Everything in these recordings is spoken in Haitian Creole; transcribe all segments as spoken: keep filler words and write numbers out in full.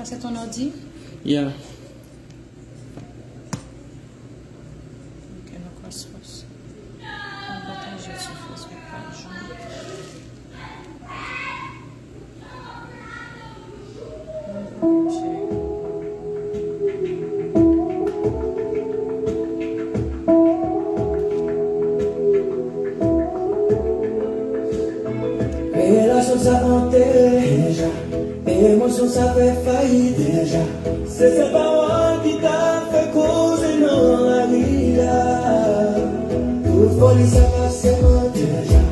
C'est ton ordi? Yeah. Ok, nou pran sous. Mwen pataje sou Facebook pa jou. Relasyon sa antere deja. Emosyon sa fè fayit deja. Se sèl pawòl ki ta fè koze nan lari a. Tout foli sa pase mwen deja.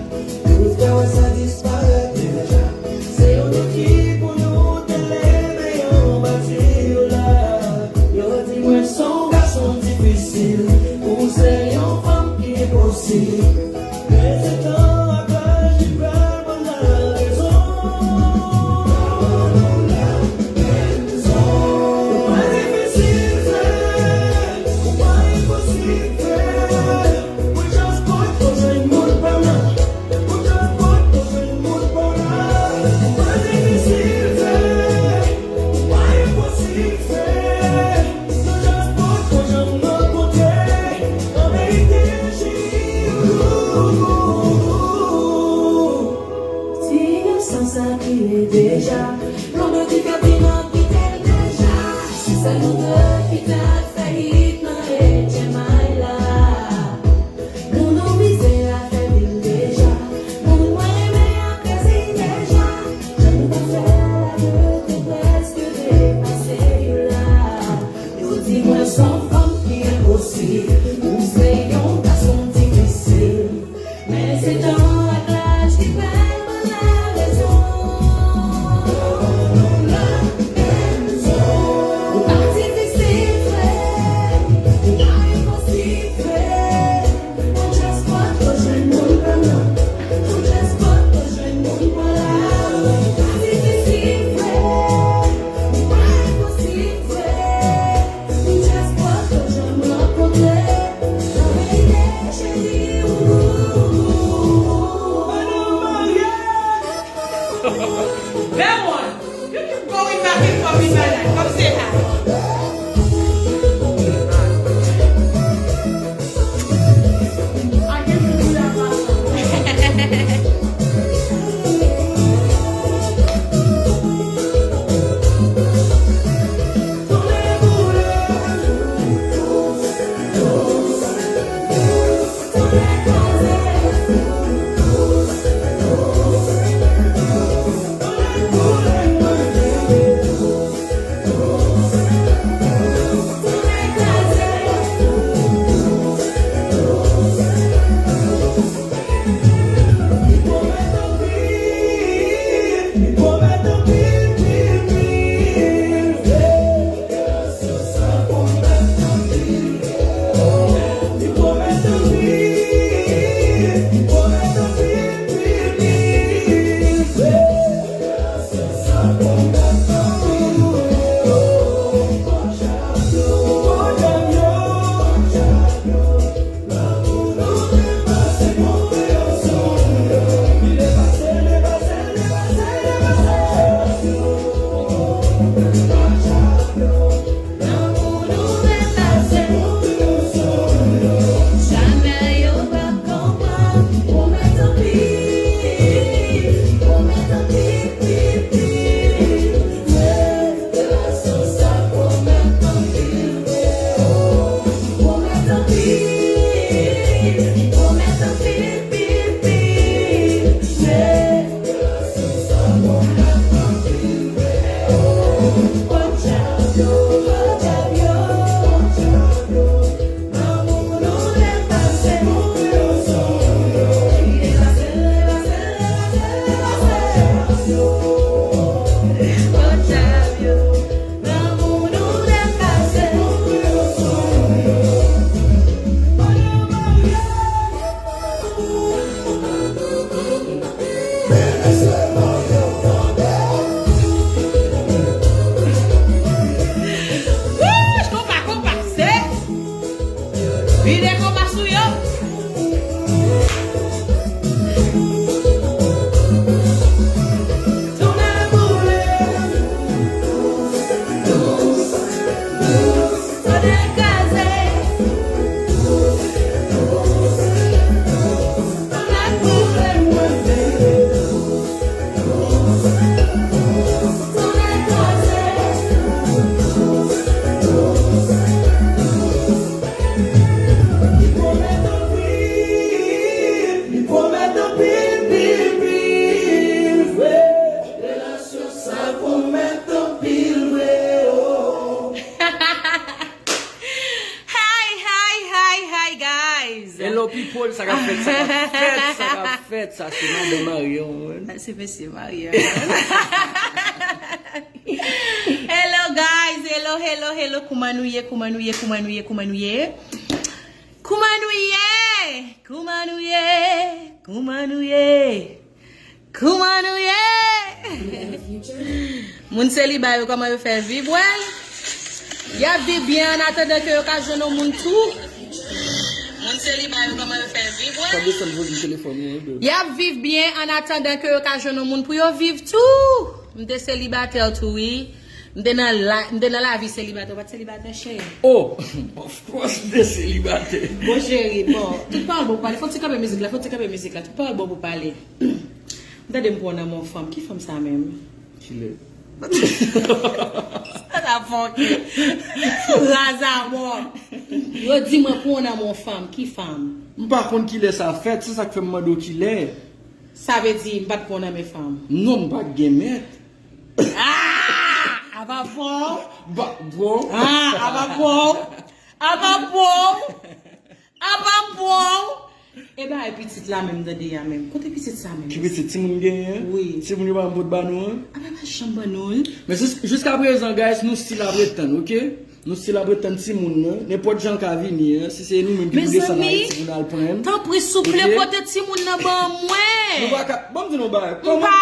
Tout kawès sa disparèt deja. Se yon dout ki pou nou te leve anba zye yo la. Yo di mwen se yon gason difisil. Ou se yon fanm ki enposib. Men se tan ak laj ki pral ban la rezon. Ou pa difisil, frè. Ou pa enposib, frè. Ou just potko jwenn moun pa m nan. Ou just potko jwenn moun pa m nan. Ou pa difisil, frè. Ou pa enposib, frè. Nou just potko janm rankontre. An verite, cheri, ou. Ti gason sa kriye deja. Blonde ki fè pina kite l deja. Se sèl nou de ki ta fè hit nan H M I la. Moun ou vize a fè vil deja. Moun mwen renmen an kraze deja. Jan nou pa fè la nou te prèske depase yo la. Yo di mwen se yon fanm ki enposib. Ou se yon gason difisil. Men se tan ak laj ki fè ban la rezon. Ou pa difisil, frè. Ou pa enposib, frè. Ou just potko jwenn moun pa m nan. Ou just potko jwenn moun pa m nan. Ou pa difisil, frè. Ou pa enposib, frè. Ou just potko janm rankontre. An verite, cheri, ou. Bad one. You keep going back and forth in my life. Come say hi. Wouch, konpa, konpa, se vide konpa sou yo. Tounen boule. Hello people, sa k ap fèt, sa k ap fèt, sa k ap fèt, sa se madan marye an mwen. Se mesye marye an mwen. Hello guys, hello, hello, hello, kouman nou ye, kouman nou ye, kouman nou ye, kouman nou ye? Kouman nou ye? Kouman nou ye? Kouman nou ye? Kouman nou ye? Moun seliba yo, kòman yo fè viv? Well, y ap viv byen an atandan ke yo ka jwenn yon moun tou. Moun seliba yo, kòman yo fè viv? Well, pa desann volim telefòn ou, bebe. Y ap viv byen an atandan ke yo ka jwenn yon moun pou yo viv tou. M te selibatè tou, wi. M te nan la, m te nan lavi selibatè. Ou pa t selibatè, cheri? Oh, of course, m te selibatè. Bon, cheri, bon. Tout pawòl bon pou pale. Fò w ti kanpe mizik la, fò w ti kanpe mizik la. Tout pawòl bon pou pale. M tande m pran nan men yon fanm. Ki fanm sa menm? Kilè? Sa ta fòkè. Razamò. Yo di mwen pran nan men yon fanm. Ki fanm? M pa konn kilè sa fèt. Se sa k fè m mande w kilè. Sa vle di m pa t pran nan men fanm? Non, m pa t gen mèt. Ah! Apa pran w? Ba, bon. Ah, apa pran w? Apa pran w? Apa pran w? E bagay pitit la menm, tande a menm. Kote pitit sa menm? Ki pitit? Timoun genyen an? Wi. Timoun yo pa janm pot ba nou an? Apa pa janm ban nou l? Men jis-, jiska prezan, guys, nou still ap ret tann, oke? Nou still ap ret tann timoun nan. Nenpòt jan l ka vini an, si se nou menm ki pou desann Ayiti pou n al pran l. Tanpri, souple, oke? Pote timoun nan ban mwen. Nou pa ka, ban m di nou yon bagay. M pa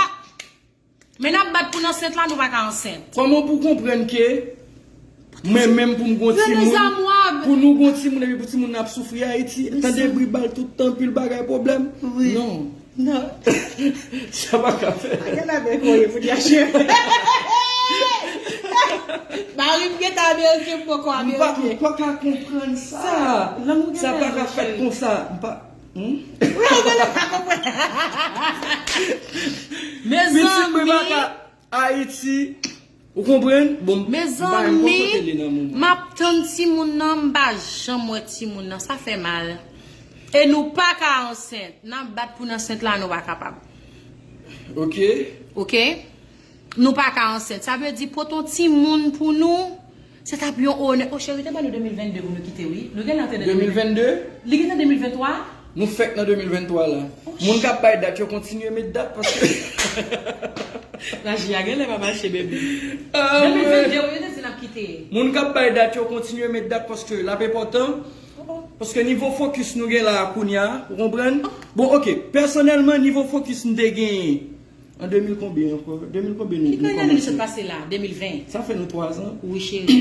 Men n ap bat pou n ansent la, nou pa ka ansent. Kòman pou konprann ke mwen menm pou m gon timoun, pou nou gon timoun epi pou timoun nan ap soufri Ayiti, tande bri bal tout tan, pil bagay pwoblèm? Wi. Non. Non. Sa pa ka fèt. A, gade avèk ou ye pou di a cheri. Mari m gentan Ameriken, m poko Ameriken. M pa ka konprann sa. Sa pa ka fèt konsa. M pa Hmm? Wi, ou genlè pa konprann. Mezanmi. Pitit mwen pa ka Ayiti. Ou konprann? Bon, m pa menm konn kote li nan moman. Mezanmi, m ap tann timoun nan, m pa janm wè timoun nan. Sa fè mal. E nou pa ka ansent. N ap bat pou n ansent la, nou pa kapab. Oke. Oke? Nou pa ka ansent. Sa vle di pote yon timoun pou nou, se t ap yon onè. O cheri, te ban nou de mil venn de pou nou kite, wi. Nou genlè antre nan de mil venn de. De mil venn de? Li gentan de mil venn twa? Nou fèk nan de mil venn twa la. Moun k ap bay dat yo kontinye met dat paske maji a genlè pa mache, baby. De mil venn de, wi, yo te di n ap kite. Moun k ap bay dat yo kontinye met dat paske l ap enpòtan. Paske nivo fokis nou gen la a kounye a, ou konprann? Bon, oke, pèsonèlman, nivo fokis m te genyen an de mil konbyen ankò? De mil konbyen nou, nou kòmanse? Ki ane nou sot pase la? De mil ven. Sa fè nou twa zan? Wi, cheri.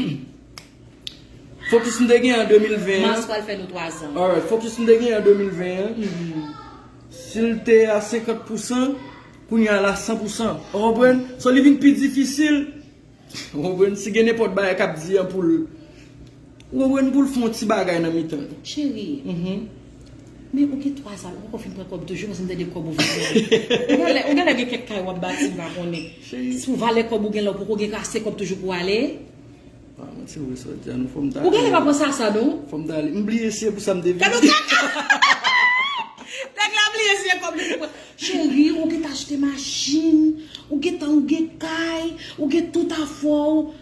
Fokis m te genyen an de mil ven an. Mas pral fè nou twa zan. Alright, fokis m te genyen an de mil ven an. Si l te a senkant pousan, kounye a l a san pousan. Ou konprann? So, li vin pi difisil. Ou konprann? Si gen nenpòt bagay k ap di an pou l, ou konprann, pou l fè yon ti bagay nan mitan nou. Cheri, men ou gen twa zan, ou poko fin pran kòb toujou, paske m tande kòb ou vin pran. Ou genlè, ou genlè gen kèk kay w ap bati, m pa konnen. Si w valè kòb ou genlè, ou poko gen ase kòb toujou pou w ale. Pa manti vre sa w di a, non, fò m ta ale. Ou genlè pa panse a sa, non? Fò m ta ale. M bliye se pou sa m te vini. Gade yon kaka! Nèg la bliye se kòb li pou pran. Cheri, ou gentan achte machin, ou gentan, ou gen kay, ou gen tout afè w,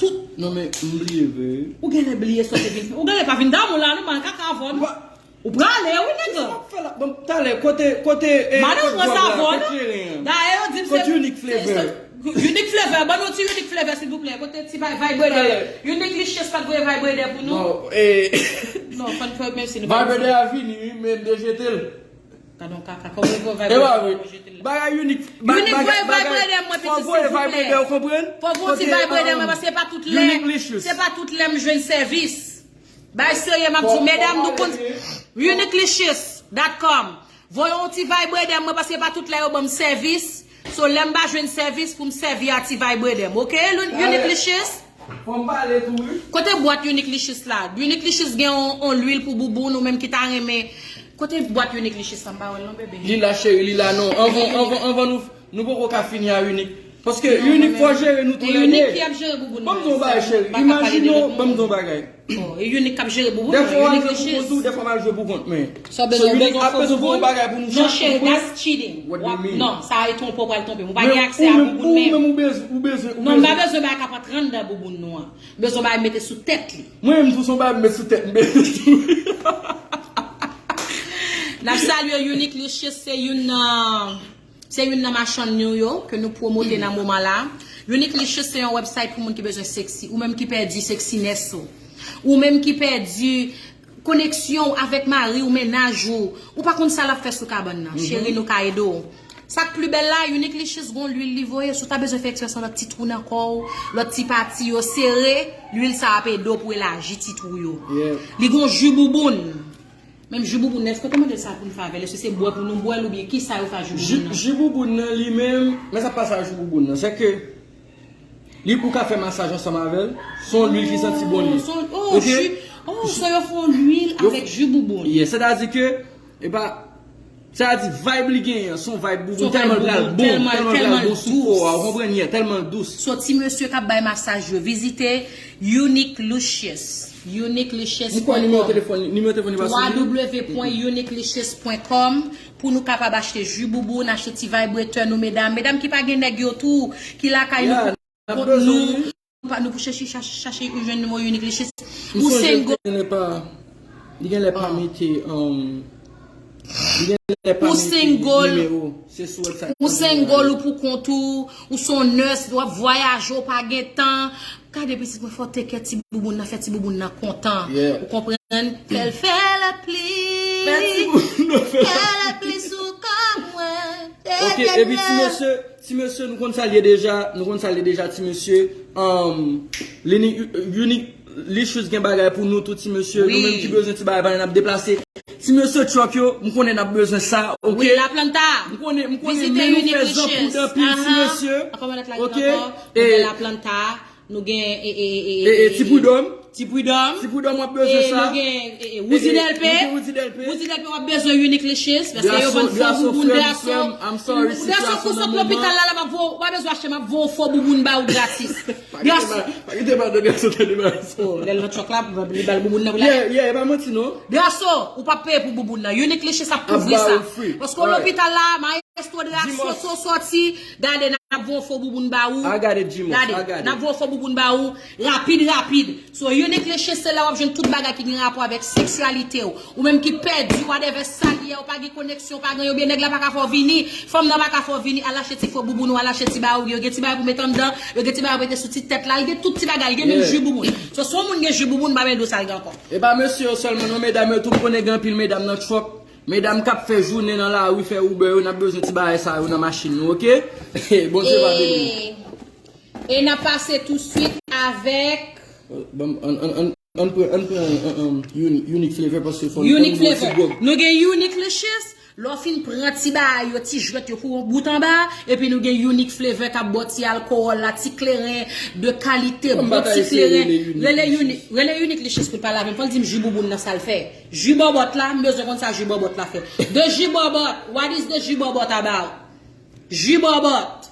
tout. Non, men m bliye vre. Ou genlè bliye sa w te vin fè. Ou genlè pa vin damou la, non, m al kaka avè w, non. Ou prale, wi, nèg la. Bon, talè, kote, kote, eh, madanm pran sa avè w, non? Dayè, yo di m se Unique Flavor. Unique Flavor, ban nou ti Unique Flavor, silvouplè. Kote ti vibrator? Unique Licious pa t voye vibrator pou nou? Non, eh. Non, fò n fè mèsi, nou pa vibrator a vini, wi, men m te jete l. Gadon kaka, kòman yo voye vibrator pou yo jete l la? Bagay Unique, Unique voye vibrator mwen, pitit, silvouplè. Fò voye vibrator, ou konprann? Fò voye ti vibrator mwen, paske se pa tout lè, se pa tout lè m jwenn sèvis. Bay serye, m ap di w, medam, nou konn unique licious dot com. Voye yon ti vibrator mwen, paske se pa tout lè yo ban m sèvis. So, lè m pa jwenn sèvis pou m sèvi a ti vibrator m, oke, Unique Licious? Fò m pale tou, wi. Kote bwat Unique Licious la? Unique Licious gen yon, yon lwil pou bouboun, ou menm ki ta renmen. Kote bwat Unique Licious la? M pa wè l non, bebe. Li la, cheri, li la, non. Anvan, anvan, anvan nou, nou poko ka fini a Unique. Paske Unique fò jere nou tou lè de. Unique ki ap jere bouboun mwen. Ban m di w yon bagay, cheri. Imajine w, ban m di w yon bagay. Oh, e Unique k ap jere bouboun mwen, Unique Licious. Dèfwa w al jwe pou kont ou, dèfwa m al jwe pou kont mwen. So, bezwen, bezwen fè yon bagay pou nou chak. Non, cheri, that's cheating. What do you mean? Non, sa e twonpe, w pral twonpe m. Ou pa gen aksè a bouboun menm. Ou menm ou bezwen, ou bezwen, ou bezwen. Non, m pa bezwen bagay k ap antre anndan bouboun nou an. M bezwen bagay m mete sou tèt li. Mwen menm tou, se yon bagay m met sou tèt m bezwen tou. N ap salye Unique Luscious, se youn nan se youn nan machann nou yo ke nou pwomote nan moman la. Unique Luscious se yon website pou moun ki bezwen sexy, ou menm ki pèdi sexiness ou, ou menm ki pèdi koneksyon w avèk mari w, mennaj ou, ou pa konn sa l ap fè sou kabann nan. Cheri, nou ka ede w. Sa k pli bèl la, Unique Luscious gon lwil li voye, si w ta bezwen fè ekspresyon lòt ti twou nan kò w, lòt ti pati yo sere, lwil sa ap ede w pou elaji ti twou yo. Li gon ji bouboun. Menm ji bouboun nan, èske w te mande l sa pou n fè avè l? Èske se bwè pou nou bwè l oubyen kisa yo fè ak ji bouboun nan? Ji bouboun nan li menm, men sa pa sa ji bouboun nan. Se ke li pou ka fè masaj ansanm avè l, se yon lwil ki santi bon li. Oh, ji, oh, so yo fè yon lwil avèk ji bouboun. Yeah, sètadi ke, e pa, sètadi vibe li genyen, se yon vibe bouboun, tèlman l pral bon, tèlman l pral bon sou kò a, ou konprann, yeah, tèlman l dous. So ti mesye k ap bay masaj yo, vizite Unique Luscious. Unique Luscious. M kwè nimewo telefòn, nimewo telefòn li pa sou li. W W W point unique luscious point com pou nou kapab achte ji bouboun, achte ti vibratè nou, medam. Medam ki pa gen nèg yo tou, ki lakay nou pou kont nou. Nou pa, nou pou chèche, chache, chache jwenn nimewo Unique Luscious. Ou single. Li genlè pa mete, um, li genlè pa mete nimewo. Se sou website. Ou single, ou pou kont ou, ou se yon nurse, w ap vwayaje, ou pa gen tan. Gade pitit mwen, fò w take care ti bouboun nan, fè ti bouboun nan kontan. Ou konprann? Fè l, fè lapli. Fè ti bouboun nan fè lapli sou kò mwen. Ok, epi ti mesye, ti mesye, nou konn sa l ye deja, nou konn sa l ye deja, ti mesye. Um, Unique, Unique Luscious gen bagay pou nou tou, ti mesye. Nou menm ki bezwen ti bagay, pa n ap deplase. Ti mesye truck yo, m konnen n ap bezwen sa, ok? Wi, Laplanta. M konnen, m konnen, men nou fè zanpoudan pil, ti mesye. Ok? E Laplanta, nou gen, e, e, e, e, Ti Pridòm. Ti Pridòm. Ti Pridòm, w ap bezwen sa. Nou gen, e, e, Wouzi Dèlpe. Nou gen Wouzi Dèlpe. Wouzi Dèlpe, w ap bezwen Unique Luscious, paske yo vann fo bouboun, Draso. Draso, kou sot lopital la, la, m ap voye, w pa bezwen achte, m ap voye yon fo bouboun ba ou gratis. Pa kite madan Draso tande bagay sa. Oh, lè l nan truck la, li ba l bouboun nan pou l ale. Yeah, yeah, e pa manti non. Draso, ou p ap peye pou bouboun nan. Unique Luscious ap kouvri sa. Paske w lopital la, maestro Draso, si w sòti, gade, n ap voye yon fo bouboun ba ou. Gade, n ap voye yon fo bouboun ba ou, rapid, rapid. So, Unique Luscious, se la w ap jwenn tout bagay ki gen rapò avèk seksyalite w. Ou menm ki pèdi, whatever sa l ye, ou pa gen koneksyon, ou pa gen, oubyen nèg la pa ka fè w vini, fanm nan pa ka fè w vini, al achte ti fo bouboun ou al achte ti bagay, ou gen ti bagay pou mete anndan, yo gen ti bagay pou mete sou ti tèt la, l gen tout ti bagay, l gen menm ji bouboun. So, si yon moun gen ji bouboun, m pa mande w sa l gen ankò. E pa mesye yo sèlman non, medam yo tou, m konnen gen anpil medam nan truck. Medam k ap fè jounen nan lari, fè Uber yo, n ap bezwen ti bagay sa yo nan machin nou, ok? Bondye va beni nou. E n ap pase touswit avèk Bon, ann, ann, ann, ann pran, ann pran, ann, ann, Uni-, Unique Flavor, paske fò n, fò n bwè ti gwòg. Nou gen Unique Luscious, lè w fin pran ti bagay yo, ti jwèt yo pou yon bout anba, epi nou gen Unique Flavor k ap ba w ti alkòl la, ti kleren de kalite, bon ti kleren. Rele Unique, rele Unique Luscious pou l pale avè m, fò l di m ji bouboun nan sa l fè. Ji bòbòt la, m bezwen konn sa ji bòbòt la fè. De ji bòbòt, what is the ji bòbòt about? Ji bòbòt.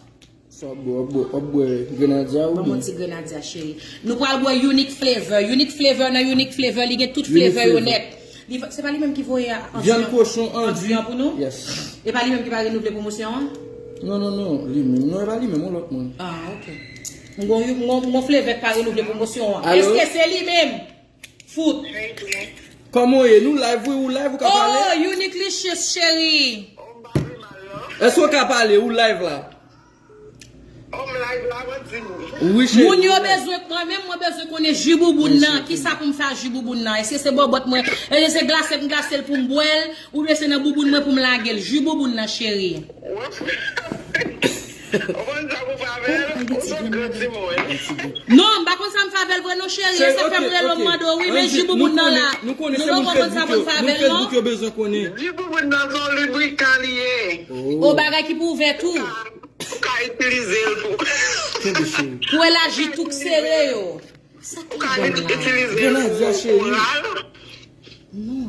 Sa w ap bwè, w ap bwè, w ap bwè Grenadya oubyen? Ban mwen ti Grenadya, cheri. Nou pral bwè Unique Flavor. Unique Flavor, nan Unique Flavor, li gen tout flavor yo nèt. Li, se pa li menm ki voye a, anvi an? Vyann kochon, anvi. Anvi an pou nou? Yes. E pa li menm ki pa renouvle pwomosyon an? Non, non, non, li menm. Non, e pa li menm, yon lòt moun. Ah, ok. M gon, m gon, m gon flavor k pa renouvle pwomosyon an. Alo? Èske se li menm? Fout. Kòman w ye? Nou live, wi, ou live, ou ka pale? Oh, Unique Luscious, cheri. Èske w ka pale? Ou live la. Wi, cheri. Moun yo bezwen, mwen menm, mwen bezwen konnen ji bouboun nan. Kisa pou m fè ak ji bouboun nan? Èske se bòbòt mwen? Èske se glase m glase l pou m bwè l? Oubyen se nan bouboun mwen pou m lage l? Ji bouboun nan, cheri. Ou konn sa pou fè avè l? Ou se yon gran timoun. Non, m pa konn sa m fè avè l vre non, cheri. E sa fè m rele w, m mande w, wi, men ji bouboun nan la. Nou poko konn sa pou n fè avè l non. Facebook yo bezwen konnen. Ji bouboun nan se yon librikan li ye. O, bagay ki pou ouvè tou. Ou ka itilize l pou. Kenbe, cheri. Pou elaji tou k sere yo. Ou ka itilize l pou oral. Non.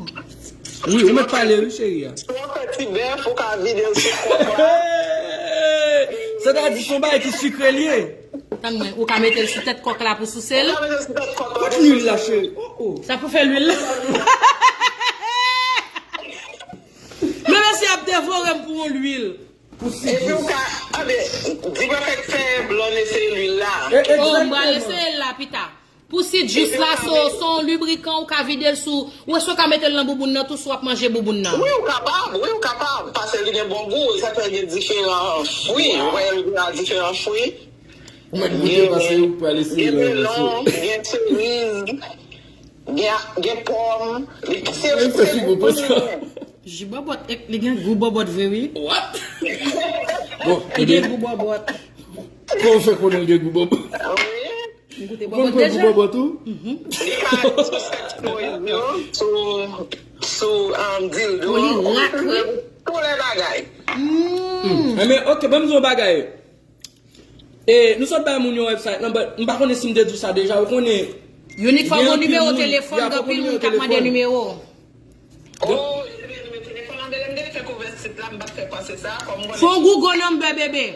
Wi, ou mèt pale, wi, cheri a. Si w ap fè ti bèf, ou ka vide l sou kòk la. Sètadi, se yon bagay ki sikre l ye. Tann mwen, ou ka mete l sou tèt kòk la pou souse l. Ou ka mete l sou tèt kòk la pou souse l. Kot lwil la, cheri? Oh, oh. Sa pou fè lwil la. Men mesye ap devore m pou yon lwil. Epi ou ka, tande, di mwen fèk fè blonn eseye lwil la. Oh, m pral eseye l la pita. Pou si jis la, se se yon librikan ou ka vide l sou. Ou wè si w ka mete l nan bouboun nan tou si w ap manje bouboun nan. Wi, ou kapab, wi, ou kapab. Paske li gen bon gou, e sa k fè gen diferan fwi. Ou wè, gen diferan fwi. Ou mèt goute paske ou pral eseye. Gen melon, gen seriz, gen, gen pòm. Li se fwi pou sa. Ji bòbòt, e, li gen gou bòbòt vre, wi. What? Bon, li gen gou bòbòt. Kòman w fè konnen l gen gou bòbòt? Wi. M goute bòbòt deja. Bòbòt ou? Li ka sou sèks toys yo, sou, sou, um, dildo. Pou li rak, wi. Tou lè bagay. Enben, ok, ban m di yon bagay. E, nou sot bay moun yon website, non, but m pa konnen si m te di w sa deja, ou konnen. Unique, fò gen nimewo telefòn, gen anpil moun k ap mande nimewo. Oh, yo te bay nimewo telefòn an, bèlè m te fè cover site la, m pa t fè pase sa, kòm ou konnen. Fon Google number, bebe.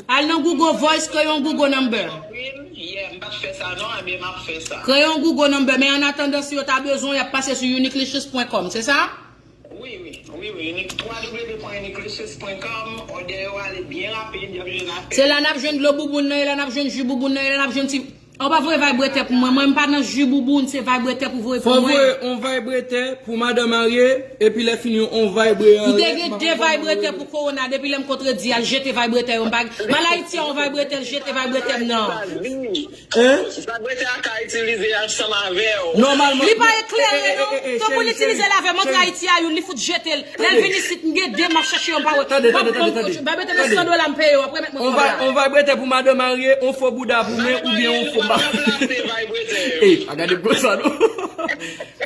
Al nan Google Voice, kreye yon Google number. Yeah, m pa t fè sa non, enben m ap fè sa. Kreye yon Google number, men an atandan, si yo ta bezwen, y ap pase sou uniquelicious pwen kòm, se sa? Wi, wi, wi, wi, uni-, w w w pwen uniquelicious pwen kòm, òdè yo ale byen rapid, y ap jwenn apèl. Se la n ap jwenn dlo bouboun nan, e la n ap jwenn ji bouboun nan, e la n ap jwenn ti. Ou pa voye vaybrètè pou mwen. Mwen, m pa nan ji bouboun, se vaybrètè pou voye pou mwen. Fò voye yon vaybrètè pou madan marye, epi lè fini yon vaybre anlè. M te gen de vaybrètè pou kowona, depi lè m kontre di al jete vaybrètè yo, m pa. M al Ayiti a yon vaybrètè, l jete vaybrètè m nan. Hein? Vaybrètè a ka itilize ansanm avè w. Nòmalman. Li pa eklere, non. Tankou l itilize l avè m, antre Ayiti a youn, li fout jete l. Lè l vin isit, m gen de m ap chache yo, m pa wè. Tande, tande, tande, tande. Vaybrètè de san dola m peye yo, ap remèt mwen san dola. On vaybrètè pou madan marye, on fo bouda pou mwen, oubyen on fo ba. Ey, pa gade m konsa, non.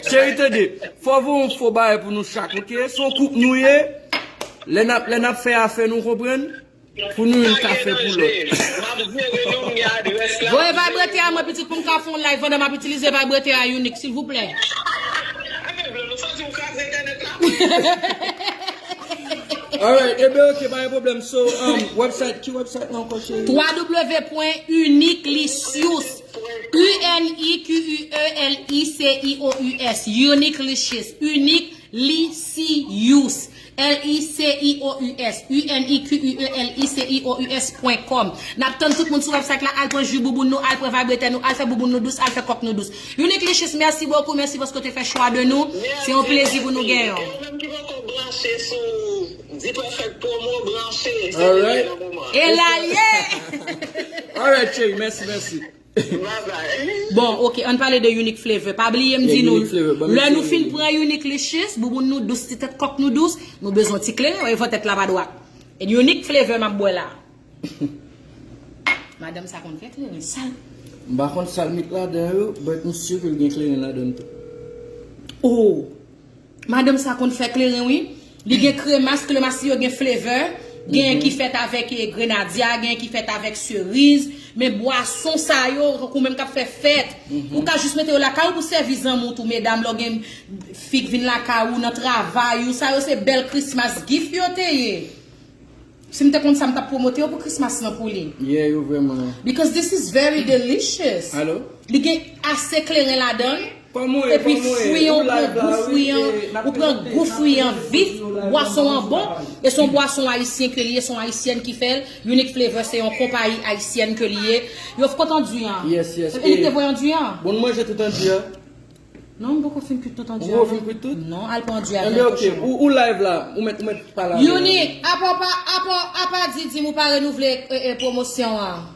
Cheri, tande. Fò voye yon fo bagay pou nou chak, ok? Se yon koup nou ye. Lè n ap, lè n ap fè afè nou, konprann? Pou nou youn ka fè pou lòt. M ap jere nou, m gen adrès la. Voye vaybrètè a mwen, pitit, pou m ka fè yon live pandan m ap itilize vaybrètè a, Unique, silvouplè. Alright, enben, ok, pa gen pwoblèm. So, um, website, ki website la ankò, cheri? W w w pwen uniquelicious. U N I Q U E L I C I O U S. Uniquelicious. Unique Licious. L I C I O U S. U N I Q U E L I C I O U S pwen kòm. N ap tann tout moun sou website la. Al pran ji bouboun nou, al pran vaybrètè nou, al fè bouboun nou dous, al fè kòk nou dous. Unique Licious, mèsi bokou, mèsi paske w te fè chwa de nou. Se yon plezi pou nou genyen w. E ou menm ki poko branche sou D-Perfect Promo, branche. Alright. E la l ye. Alright, cheri, mèsi, mèsi. Bon, ok, ann pale de Unique Flavor. Pa bliye m di nou, lè nou fin pran Unique Licious, bouboun nou dous, ti tèt kòk nou dous, nou bezwen ti kleren, e vantèt la pa dwat. E Unique Flavor m ap bwè la. Madanm sa konn fè kleren sal. M pa konn sal met ladan yo, but m si ke l gen kleren ladan tou. Oh! Madanm sa konn fè kleren, wi. Li gen kremas, kremas li yo gen flavor. Genyen ki fèt avèk, eh, grenadya, genyen ki fèt avèk seriz. Men bwason sa yo, tankou menm k ap fè fèt. Ou ka jis mete yo lakay ou pou sèvi zanmi w tou, medam, lè w gen fi k vin lakay ou nan travay ou. Sa yo se bèl Christmas gift yo te ye. Si m te konn sa, m t ap pwomote yo pou Christmas lan pou li. Yeah, yo vrèman. Because this is very delicious. Alo? Li gen ase kleren ladan l. Epi fwi an, ou pran gou fwi an, ou pran gou fwi an vif, bwason an bon, e se yon bwason ayisyen ke li ye, se yon ayisyèn ki fè l, Unique Flavor se yon konpayi ayisyèn ke li ye. Yo kontan di an. Yes, yes. E li te voye an di an. Bon, nou manje tout an di an. Non, m poko fin kwit tout an di an. Ou poko fin kwit tout? Non, al pran an di an. Enben, ok. Ou, ou live la, ou mèt, ou mèt pale avè nou. Unique, apa, apa, apa di di m ou pa renouvle, eh, eh, pwomosyon an.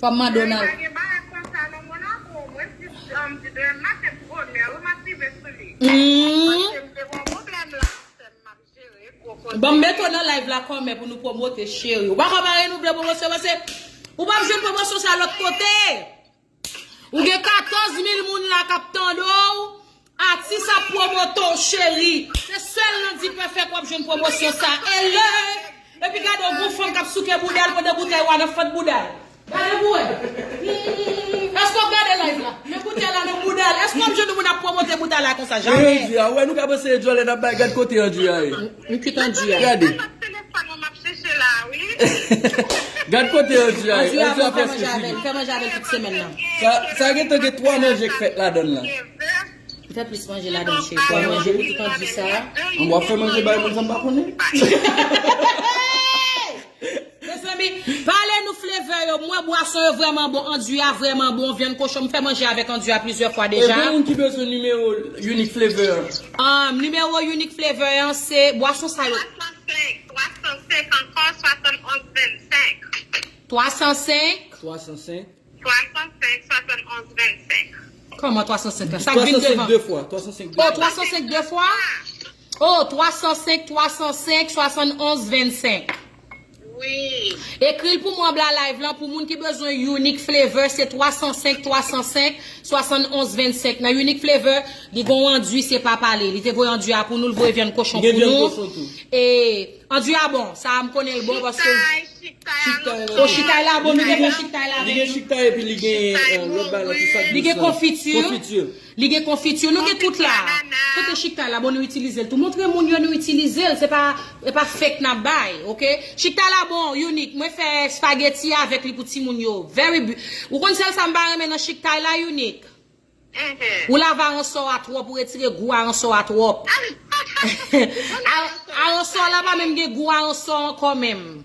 Kòm Madonald. Mwen pa gen bagay konsa non, mon amour. Mwen jis, um, di demen maten pou onè, wi, m ap rive sou li. Paske m te gen yon pwoblèm la, sè m, m ap jere, gwo kote. Bon, m mete w nan live la kòmè pou nou pwomote, cheri. Ou pa ka pa renouvle pwomosyon, paske ou p ap jwenn pwomosyon sa lòt kote. Ou gen katòz mil moun la k ap tande w. Atis ap pwomote w, cheri. Se sèl nan D-Perfect w ap jwenn pwomosyon sa. Hello! Epi gade yon gwo fanm k ap souke bouda l pandan boutèy w a nan fant bouda l. Gade pou wè. Hmm, èske w ap gade live la? Men boutèy la nan bouda l. Èske w ap jwenn moun ap pwomote bouda la konsa? Jamè. Andy a, wè nou ka panse e djòlè n ap bay, gad kote Andy a ye. M kwit Andy a. Gade. Telefòn mwen m ap chèche la, wi. Gad kote Andy a ye. Andy a fè manje avè l. Fè manje avè l tout semèn nan. Sa, sa gentan gen twa manje k fèt ladan l la. Li fè plis manje ladan l, cheri. Fò manje pou tout an di sa. An, w ap fè manje bay moun sa m pa konnen. Mezanmi, pale nou flavor yo. Mwen Bwason yo vrèman bon, andui a vrèman bon, vyann kochon, m fè manje avèk andui a plizyè fwa deja. E pou moun ki bezwen nimewo Unique Flavor an? Um, nimewo Unique Flavor an se bwason sa yo. Twa san senk, twa san senk ankò, swasann onz vennsenk. Twa san senk? Twa san senk. Twa san senk, swasann onz vennsenk. Kòman twa san senk la? Sa k vin devan? Twa san senk de fwa. Twa san senk de fwa. Oh, twa san senk, twa san senk, swasann onz vennsenk. Wi. Ekri l pou mwen anba live lan, pou moun ki bezwen Unique Flavor, se twa san senk, twa san senk, swasann onz vennsenk. Nan Unique Flavor, li gon andui, se pa pale. Li te voye andui a pou nou, li voye vyann kochon pou nou. Gen vyann kochon tou. E andui a bon, sa a m konnen l bon paske. Chiktay, chiktay a nou. Oh, chiktay la bon, nou gen bon chiktay la. Li gen chiktay epi li gen, eh, lòt bagay la tou, sa k dous la. Li gen konfiti. Konfiti. Li gen konfiti, nou gen tout la. Kote chiktay la bon, nou itilize l tou. Montre moun yo nou itilize l, se pa, se pa fake n ap bay, oke? Chiktay la bon, Unique. Mwen fè spaghetti avèk li pou timoun yo. Very bu-, ou konn sèl sa m pa renmen nan chiktay la, Unique? Ou lave aransò a twòp, ou retire gou aransò a twòp. A-, aransò la pa menm gen gou aransò ankò menm.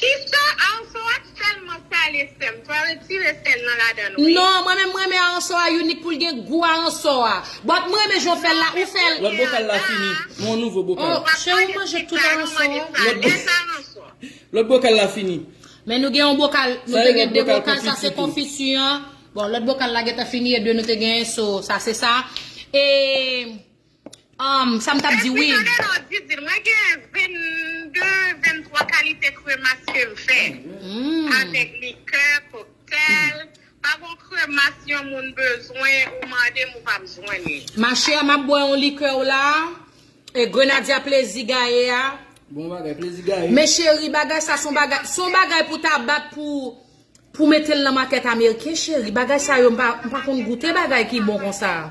Kisa? Aransò a tèlman sale, sè m. Fò retire sèl nan ladan l, wi. Non, mwen menm, mwen renmen aransò a Unique pou l gen gou aransò a. But mwen renmen jan w fè l la, ou fè l. Lòt bokal la fini. Yon nouvo bokal. Oh, cheri, ou manje tout aransò a. Lòt bo-, lòt bokal la fini. Men nou gen yon bokal, nou te gen de bokal, sa se konfiti an. Bon, lòt bokal la gentan fini, e de nou te genyen, so, sa se sa. E, um, sa m t ap di, wi. Epi tande non, Didi, mwen gen vennde, venntwa kalite kremas ke m fè. Avèk likè, koktèl. Pa gon kremas yon moun bezwen, ou mande m, ou p ap jwenn li. Machè, m ap bwè yon likè w la. E Grenadya Plezi Gaye a. Bon bagay, Plezi Gaye. Men cheri, bagay sa se yon bagay, se yon bagay pou ta bat pou, pou mete l nan makèt ameriken, cheri. Bagay sa yo, m pa, m pa konn goute bagay ki bon konsa.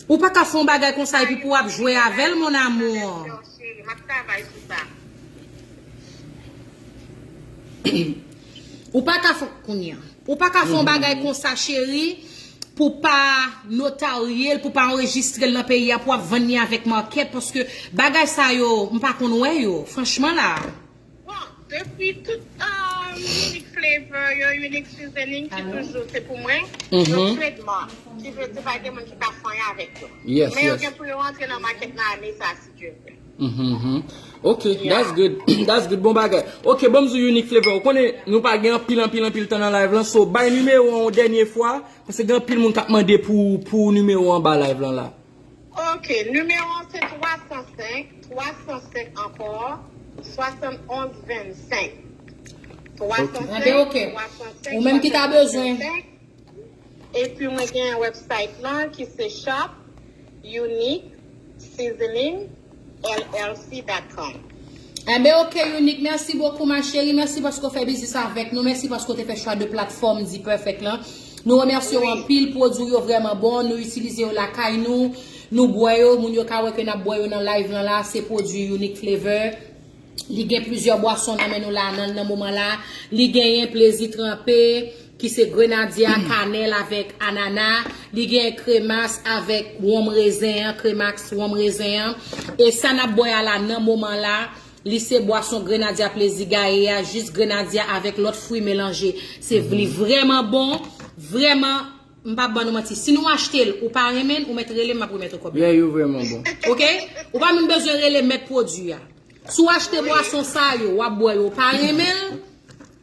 Ou pa ka fè yon bagay konsa epi pou w ap jwe avè l, mon amour. M ap travay sou sa. Ou pa ka fè, kounye a. Ou pa ka fè yon bagay konsa, cheri, pou pa notarye l, pou pa anrejistre l nan peyi a, pou w ap vann li avèk makèt, paske bagay sa yo, m pa konn wè yo, franchman la. Bon, depi tout, um, Unique Flavor yo, Unique Seasoning, ki toujou se pou mwen, yo trademark. Ki vle di pa gen moun ki ka fè anyen avèk yo. Men yo gen pou yo antre nan makèt nan ane sa, si Dye vle. Mhm, mhm. Ok, that's good. That's good. Bon bagay. Ok, ban m di w Unique Flavor. Ou konnen nou pa gen anpil, anpil, anpil tan nan live lan. So, bay nimewo an yon dènye fwa. Paske gen anpil moun k ap mande pou, pou nimewo an anba live lan la. Ok, nimewo an se twa san senk, twa san senk ankò, swasann onz vennsenk. Twa san senk, twa san senk, swasann onz vennsenk. Ou menm ki ta bezwen. Epi mwen gen website lan ki se shop unique seasoning L L C dot com. Enben, ok, Unique, mèsi bokou, ma chérie. Mèsi paske w fè biznis avèk nou. Mèsi paske w te fè chwa de platfòm D Perfect lan. Nou remèsye w anpil. Pwodui w yo vrèman bon. Nou itilize yo lakay nou. Nou bwè yo. Moun yo ka wè ke n ap bwè yo nan live lan la. Se pwodui Unique Flavor. Li gen plizyè bwason nan men nou la, nan, nan moman la. Li genyen Plezi Tranpe, ki se grenadya, kanèl avèk anana. Li genyen kremas avèk wonm rezen an, kremaks wonm rezen an. E sa n ap bwè a la, nan moman la, li se bwason grenadya Plezi Gaye a, jis grenadya avèk lòt fwi melanje. Se, li vrèman bon, vrèman, m p ap ban nou manti. Si nou achte l, ou pa renmen l, ou mèt rele m, m ap remèt ou kòb la. Yeah, yo vrèman bon. Ok? Ou pa menm bezwen rele mèt pwodui a. Si w achte bwason sa yo, w ap bwè yo, w pa renmen l,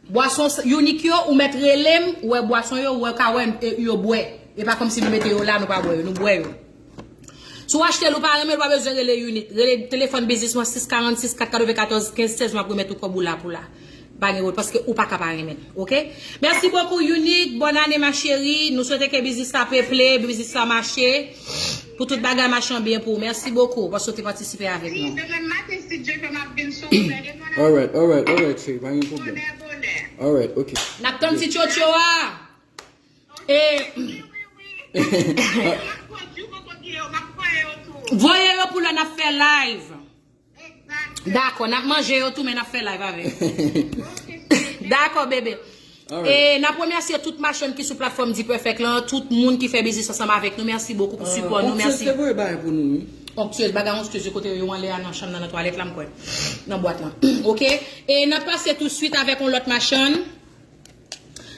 bwason sa, Unique yo, ou mèt rele m, ou wè bwason yo, ou wè, ka wè, e, yo bwè. E pa kòmsi nou mete yo la, nou pa bwè yo, nou bwè yo. Si w achte l, ou pa renmen l, ou pa bezwen rele Unique. Rele telefòn biznis mwen, sis karannsis, kat katrevenkatòz, kenz sèz, m ap remèt ou kòb ou la pou la. Pa gen wòl, paske ou pa ka pa renmen l, ok? Mèsi bokou, Unique. Bòn ane, ma chérie. Nou swete ke biznis la peple, biznis la mache. Pou tout bagay mache an byen pou ou. Mèsi bokou, paske w te patisipe avèk nou. Wi, demen maten, si Dye vle, m ap vin sou ou, men demen. Alright, alright, alright, cheri, pa gen pwoblèm. Bonè, bonè. Alright, ok. N ap tann ti tchotcho a. E voye yo pou lè n ap fè live. Dakò, n ap manje yo tou, men n ap fè live avè yo. Dakò, bebe. E n ap remèsye tout machann ki sou platfòm D Perfect lan, tout moun ki fè biznis ansanm avèk nou. Mèsi bokou pou sipò nou. Mèsi. Onktyez te voye bagay pou nou, wi. Onktyez, bagay onktyez yo kote yo anlè a nan chanm nan, nan twalèt la, m kwè. Nan bwat lan. Ok? E n ap pase touswit avèk yon lòt machann.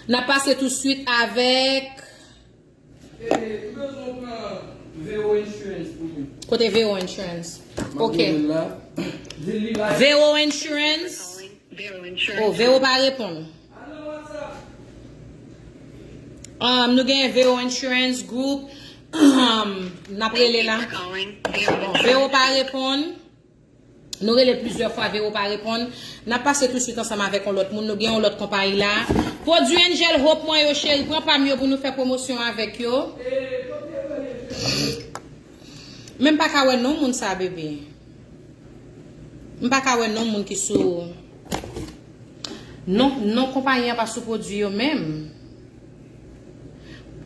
N ap pase touswit avèk. Kote Vero Insurance? Ok. Vero Insurance. Oh, Vero pa reponn. Um, nou gen Vero Insurance Group. Um, n ap rele la. Bon, Vero pa reponn. Nou rele plizyè fwa, Vero pa reponn. N ap pase touswit ansanm avèk yon lòt moun. Nou gen yon lòt konpayi la. Pwodui Angel Hope mwen yo, cheri, pran pa m yo pou nou fè pwomosyon avèk yo. Men m pa ka wè non moun sa, bebe. M pa ka wè non moun ki sou. Non, non konpayi an pa sou pwodui yo menm.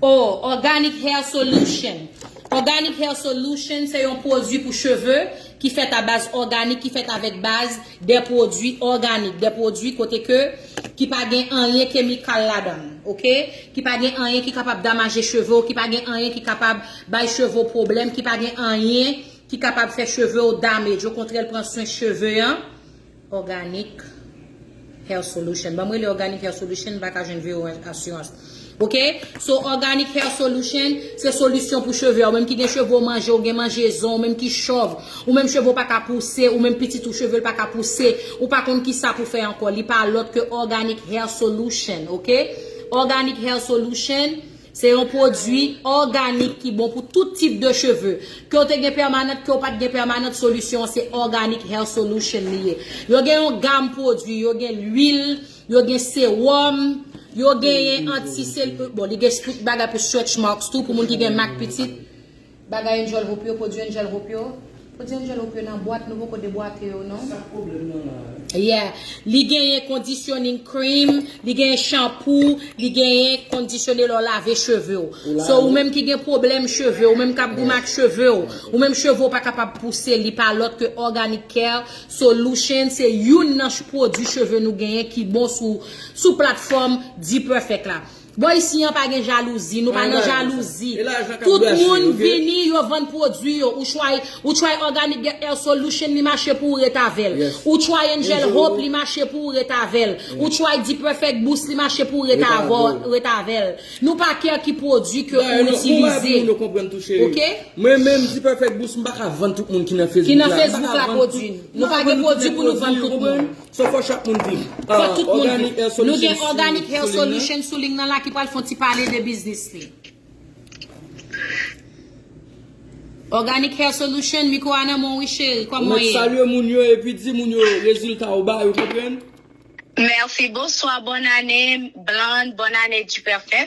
Oh, Organic Hair Solution. Organic Hair Solution se yon pwodui pou cheve ki fèt a baz òganik, ki fèt avèk baz de pwodui òganik, de pwodui kote ke ki pa gen anyen kemikal ladan, ok? Ki pa gen anyen ki kapab damaje cheve w, ki pa gen anyen ki kapab bay cheve w pwoblèm, ki pa gen anyen ki kapab fè cheve w damage. Okontrè, l pran swen cheve an. Organic Hair Solution. Ban m rele Organic Hair Solution, m pa ka jwenn Vero Assurance. Ok? So, Organic Hair Solution, se solisyon pou cheve. Ou menm ki gen cheve w manje, ou gen manjezon, ou menm ki chòv, ou menm cheve w pa ka pouse, ou menm pitit ou cheve l pa ka pouse, ou pa konn ki sa pou fè ankò. Li pa lòt ke Organic Hair Solution, ok? Organic Hair Solution, se yon pwodui òganik ki bon pou tout tip de cheve. Ke w te gen pèmanant, ke w pa t gen pèmanant, solisyon an se Organic Hair Solution li ye. Yo gen yon gam pwodui, yo gen lwil, yo gen sewòm, yo genyen anti-, bon, li gen bagay pou stretch marks tou, pou moun ki gen mak pitit. Bagay Angel Hope yo, pwodui Angel Hope yo. Pwodui Angel Hope yo nan bwat, nou poko debwate yo, non? Sa pwoblèm nan la? Yeah. Li genyen conditioning cream, li genyen shampoo, li genyen kondisyone lè w lave cheve w. So, ou menm ki gen pwoblèm cheve, ou menm k ap goumen ak cheve w, ou menm cheve w pa kapab pouse, li pa lòt ke Organic Care Solution, se youn nan ch-, pwodui cheve nou genyen ki bon sou, sou platfòm D Perfect la. Bò isi an pa gen jalouzi, nou pa nan jalouzi. Tout moun vini, yo vann pwodui yo. Ou try, ou try Organic Hair Solution, li mache pou ou, ret avè l. Ou try Angel Hope, li mache pou ou, ret avè l. Ou try D Perfect Boost, li mache pou ou, ret avè l. Nou pa kè ki pwodui ke ou itilize. Ok? Mwen menm, D Perfect Boost, m pa ka vann tout moun ki nan Facebook la. Ki nan Facebook la pwodui. Nou pa gen pwodui pou nou vann tout moun. So fò chak moun vin. Fò tout moun vin. Nou gen Organic Hair Solution sou liy nan la ki pral fè yon ti pale de biznis li. Organic Hair Solution, mikwo a nan men w wi cheri, kòman w ye? Ou mèt salye moun yo epi di moun yo rezilta ou bay, ou konprann? Mèsi, bonswa, bòn ane, Blann, bòn ane, Diperfè.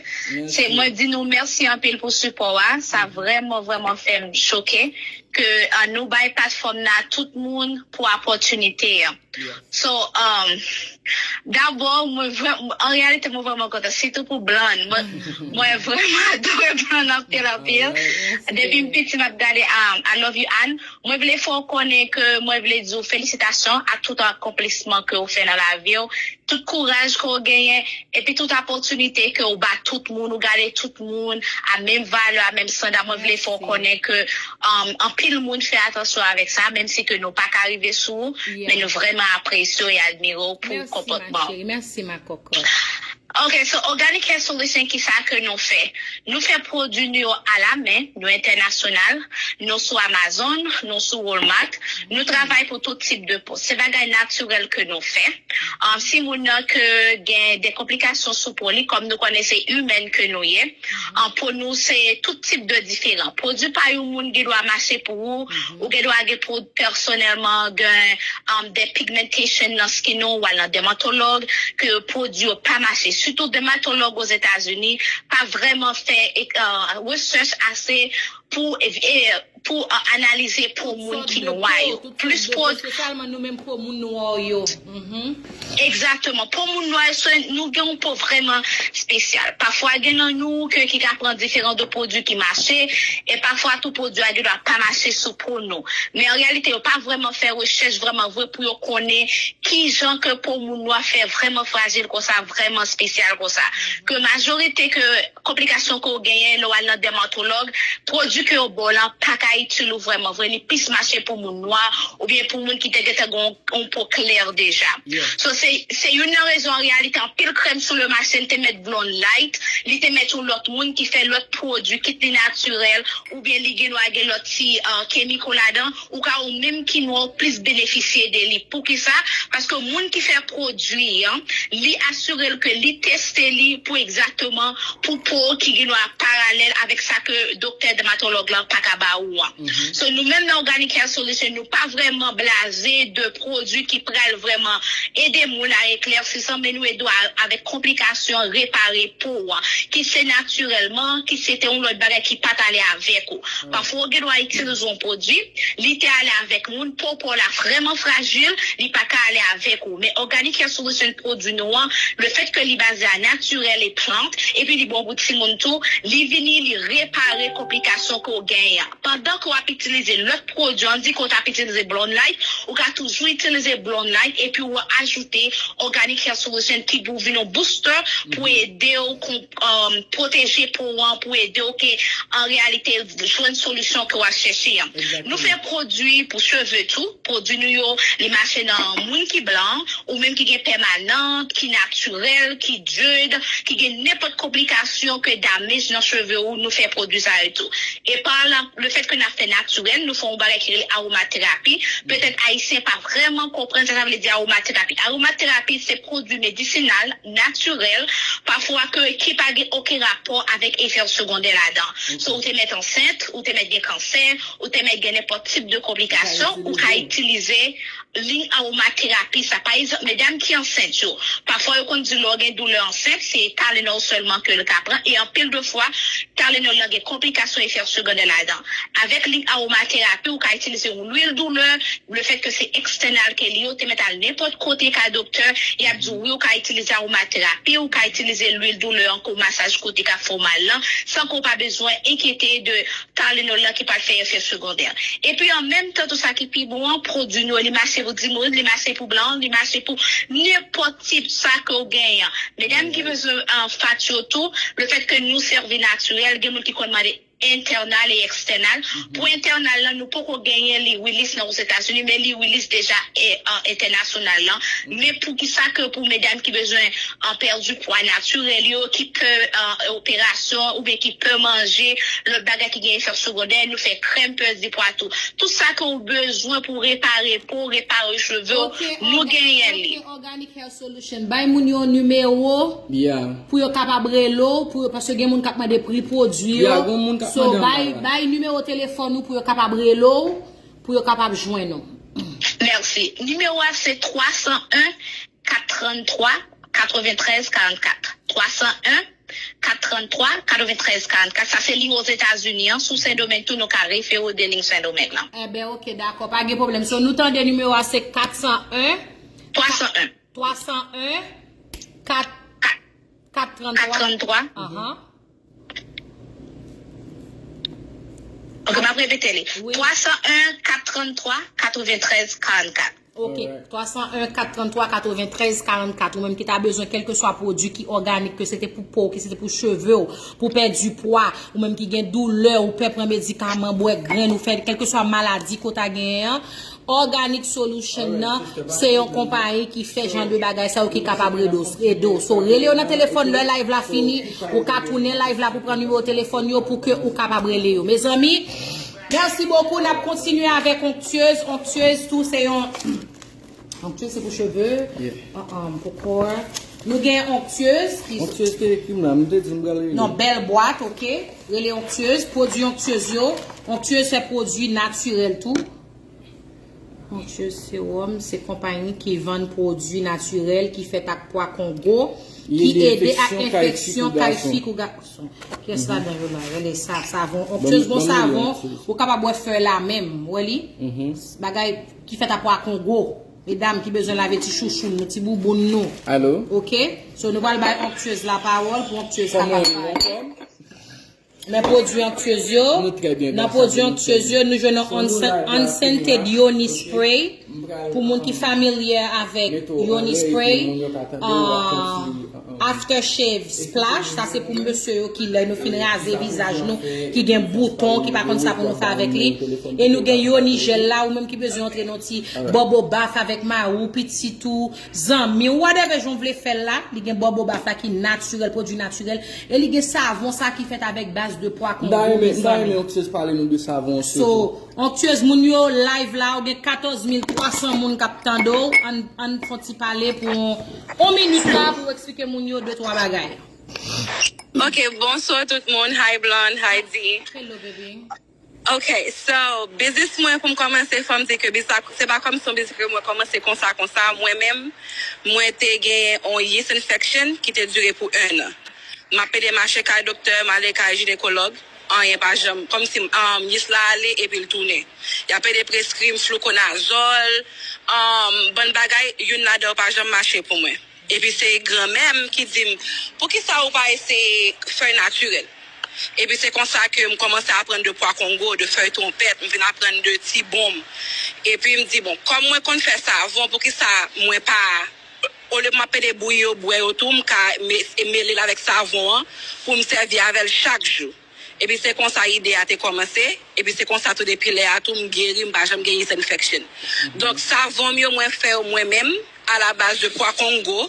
Se mwen di nou mèsi anpil pou sipò a, sa vrèman, vrèman fè m choke ke, ah, nou bay platfòm nan tout moun pou opòtinite an. So, um, dabò, mwen vrè-, an reyalite, mwen vrèman kontan, sitou pou Blann. Mwen, mwen vrèman adore Blann anpil, anpil. Depi m piti, m ap gade, um, I Love You Ann. Mwen vle fè w konnen ke mwen vle di w felisitasyon ak tout akonplisman ke w fè nan lavi w, tout kouraj ke w genyen, epi tout opòtinite ke w ba tout moun, ou gade tout moun a menm valè, a menm sanda. Mwen vle fè w konnen ke, um, anpil moun fè atansyon avèk sa, menm si ke nou pa ka rive sou ou, men nou vrèman apresye w e admire w pou konpòtman w. Mèsi, ma kòkòt. Ok, so Organic Hair Solution, ki sa ke nou fè? Nou fè pwodui nou yo alamen, nou entènasyonal, nou sou Amazon, nou sou Walmart, nou travay pou tout tip de po. Se bagay natirèl ke nou fè. Um, si moun nan ke gen de konplikasyon sou po li, kòm nou konnen se imèn ke nou ye, um, po nou se tout tip de diferan. Pwodui pa yon moun gen dwa mache pou ou, ou gen dwa gen po pèsonèlman gen, um, de pigmentation nan skin ou, w al nan dèmatològ, ke pwodui yo pa mache. Sitou dèmatològ Ozetazini pa vrèman fè, uh, research ase pou, e, pou, uh, analize po moun ki nwa yo. Plis po. Se sèlman nou menm po moun nwa yo. Egzakteman. Po moun nwa yo, se, nou gen yon po vrèman espesyal. Pafwa, gen nan nou ke, ki ka pran diferan de pwodui ki mache, e pafwa tou pwodui a gen dwa pa mache sou po nou. Men an reyalite, yo pa vrèman fè rechèch vrèman vre pou yo konnen kijan ke po moun nwa fè vrèman frajil konsa, vrèman espesyal konsa. Ke majorite ke konplikasyon ke w genyen lè w al nan dèmatològ, pwodui ke yo ba w lan pa ka itil ou vrèman vre, li plis mache pou moun nwa oubyen pou moun ki te gentan gen yon, yon po klè deja. So, se, se youn nan rezon an reyalite anpil krèm sou le mache, li te met Blonde Light, li te met yon lòt moun ki fè lòt pwodui, kit li natirèl, oubyen li gen dwa gen lòt ti uh, kemiko ladan, ou ka ou menm ki nwa ou plis benefisye de li. Poukisa? Paske moun ki fè pwodui an, li asire l ke li teste li pou egzakteman pou po ki gen dwa paralèl avèk sa ke doktè dèmatològ la pa ka ba ou an. So, nou menm nan Organic Hair Solution, nou pa vrèman blaze de pwodui ki pral vrèman ede moun a eklèsi san, men nou ede w avèk konplikasyon, repare po w, ki se natirèlman, ki se te yon lòt bagay ki pa t ale avèk ou. Pafwa, ou gen dwa itilize yon pwodui, li te ale avèk moun, po pa w la vrèman frajil, li pa ka ale avèk ou. Men Organic Hair Solution pwodui nou an, le fèt ke li baze a natirèl e plant, epi li bon pou timoun tou, li vini, li repare konplikasyon ke w genyen an. Pandan ke w ap itilize lòt pwodui, ann di ke w t ap itilize Blonde Light, ou ka toujou itilize Blonde Light, epi w ajoute Organic Hair Solution ki pou vin yon booster pou ede w kon- um, pwoteje po w an, pou ede w ke an reyalite jwenn solisyon ke w ap chèche an. Nou fè pwodui pou cheve tou. Pwodui nou yo, li mache nan moun ki blan, ou menm ki gen pèmanan, ki natirèl, ki djed, ki gen nenpòt konplikasyon ke damage nan cheve ou, nou fè pwodui sa yo tou. E pa la, le fèt ke n ap fè natirèl, nou fè yon bagay ki rele aromaterapi. Petèt Ayisyen pa vrèman konprann sa sa vle di aromaterapi. Aromaterapi se pwodui medisinal, natirèl, pafwa ke ki pa gen okenn rapò avèk efè segondè ladan. So, ou te mèt ansent, ou te mèt gen kansè, ou te mèt gen nenpòt tip de konplikasyon, ou ka itilize liy aromaterapi sa. Pa egzanp, medam ki ansent yo, pafwa yo konn di lè w gen doulè ansent, se Tylenol sèlman ke l ka pran, e anpil de fwa, Tylenol lan gen konplikasyon, efè segondè ladan. Avèk liy aromaterapi, ou ka itilize yon lwil doulè, le fèt ke se ekstènal ke li yo, te mèt al nenpòt kote ka doktè, y ap di w, wi, ou ka itilize aromaterapi, ou ka itilize lwil doulè an kou masaj kote k ap fè w mal lan, san ke w pa bezwen enkyete de Tylenol lan ki pral fè efè segondè. Epi an menm tan tou sa ki pi bon an, pwodui nou yo, li mache pou timoun, li mache pou blan, li mache pou nenpòt tip sa ke w genyen. Medam ki bezwen uh, fat yo tou, le fèt ke nou sèvi natirèl, gen moun ki konn mande entènal e ekstènal. Pou entènal lan, nou poko genyen Lil Willis nan Ozetazini, men Lil Willis deja e, an entènasyonal lan. Men poukisa ke pou medam ki bezwen an pèdi pwa natirèl yo, ki pè an operasyon oubyen ki pè manje lòt bagay ki gen efè segondè, nou fè krèm pèdi pwa tou. Tout sa ke w bezwen pou repare po, repare cheve w, nou genyen li. Organic Hair Solution. Bay moun yo nimewo pou yo kapab rele w, pou yo, paske gen moun k ap mande pri pwodui yo. So, bay, bay nimewo telefòn ou pou yo kapab rele w, pou yo kapab jwenn ou. Mèsi. Nimewo a se twa san en, kat trannntwa, katreventrèz karannkat. Twa san en, kat trannntwa, katreventrèz karannkat. Sa se liy Ozetazini an. Si w Sendomeng tou, nou ka refere w de liy Sendomeng lan. Enben, oke, dakò. Pa gen pwoblèm. So, nou tande nimewo a se kat san en. Twa san en. Twa san en, kat, kat trannntwa. Kat trannntwa. Ahan. Ok, m ap repete li. Wi. Twa san en, kat trannntwa, katreventrèz karannkat. Ok, twa san en, kat trannntwa, katreventrèz karannkat. Ou menm ki ta bezwen kèlkeswa pwodui ki òganik, ke se te pou po w, ke se te pou cheve w, pou pèdi pwa, ou menm ki gen doulè, ou pè pran medikaman, bwè grenn, ou fè kèlkeswa maladi ke w ta genyen an, Organic Solution nan, se yon konpayi ki fè jan de bagay sa yo ki kapab ede w, ede w. So, rele yo nan telefòn lè live la fini, ou ka tounen live la pou pran nimewo telefòn yo pou ke ou kapab rele yo. Mezanmi, merci beaucoup. N ap kontinye avèk onktyez. Onktyez tou, se yon, onktyez se pou cheve, an, an, pou kò. Nou gen onktyez ki Onktyez te ekri m la, m te di m pral rele. Non, bèl bwat, ok. Rele onktyez, pwodui onktyez yo. Onktyez se pwodui natirèl tou. Onktyez Serum se konpayi ki vann pwodui natirèl ki fèt ak pwa kongo, ki ede ak enfeksyon kay fi kou gason. Kiyès ladan yo la? Rele sa, savon. Onktyez bon savon, ou kapab bwè fèy la menm, wè li? Bagay ki fèt ak pwa kongo. Medam ki bezwen lave ti chouchou nou, ti bouboun nou. Alo? Ok? So, nou pral bay onktyez la pawòl pou onktyez kapab pale. Nan pwodui onktyez yo, nan pwodui onktyez yo, nou jwenn yon unscented yoni spray. Pou moun ki familyè avèk yoni spray, ah, Aftershave Splash, sa se pou mesye yo ki lè nou fin raze vizaj nou, ki gen bouton, ki pa konn sa pou nou fè avèk li. E nou gen Yoni Jèl la, ou menm ki bezwen antre nan ti bubble bath avèk mari w, pitit ou, zanmi w, whatever jan w vle fè l la, li gen bubble bath la ki natirèl, pwodui natirèl, e li gen savon sa ki fèt avèk baz de pwa kongo, mezanmi. Onktyèz pale nou de savon. So, Onktyèz, moun yo live la, ou gen katòz mil twa san moun k ap tande w. Ann, ann fè yon ti pale pou yon minit la pou w eksplike moun yo de twa bagay. Ok, bonsoir tout moun. Hi Blonde, hi D. Hello, baby. Ok, so, biznis mwen pou m kòmanse, fò m di ke biznis la, se pa kòm se yon biznis ke mwen kòmanse konsa, konsa. Mwen menm, mwen te gen yon yeast infection ki te dire pou un an. M ap pede mache kay doktè, m ale kay jinekològ, anyen pa janm, kòmsi um, yeast la ale epi l tounen. Y ap pede preskri m fluconazole, um, bann bagay, youn ladan yo pa janm mache pou mwen. Epi se granmè m ki di m, poukisa ou pa eseye fèy natirèl? Epi se konsa ke m kòmanse aprann de pwa kongo, de fèy twonpèt, m vin aprann de ti bonm. Epi m di, bon, kòm mwen konn fè savon, poukisa mwen pa, olye m ap pede bouyi yo, bwè yo tou, m ka me- mele l avèk savon an pou m sèvi avè l chak jou. Epi se konsa ide a te kòmanse. Epi se konsa tou depi lè a tou m geri, m pa janm gen yeast infection. Donk savon m yo mwen fè yo mwen menm, alabaz de pwa kongo.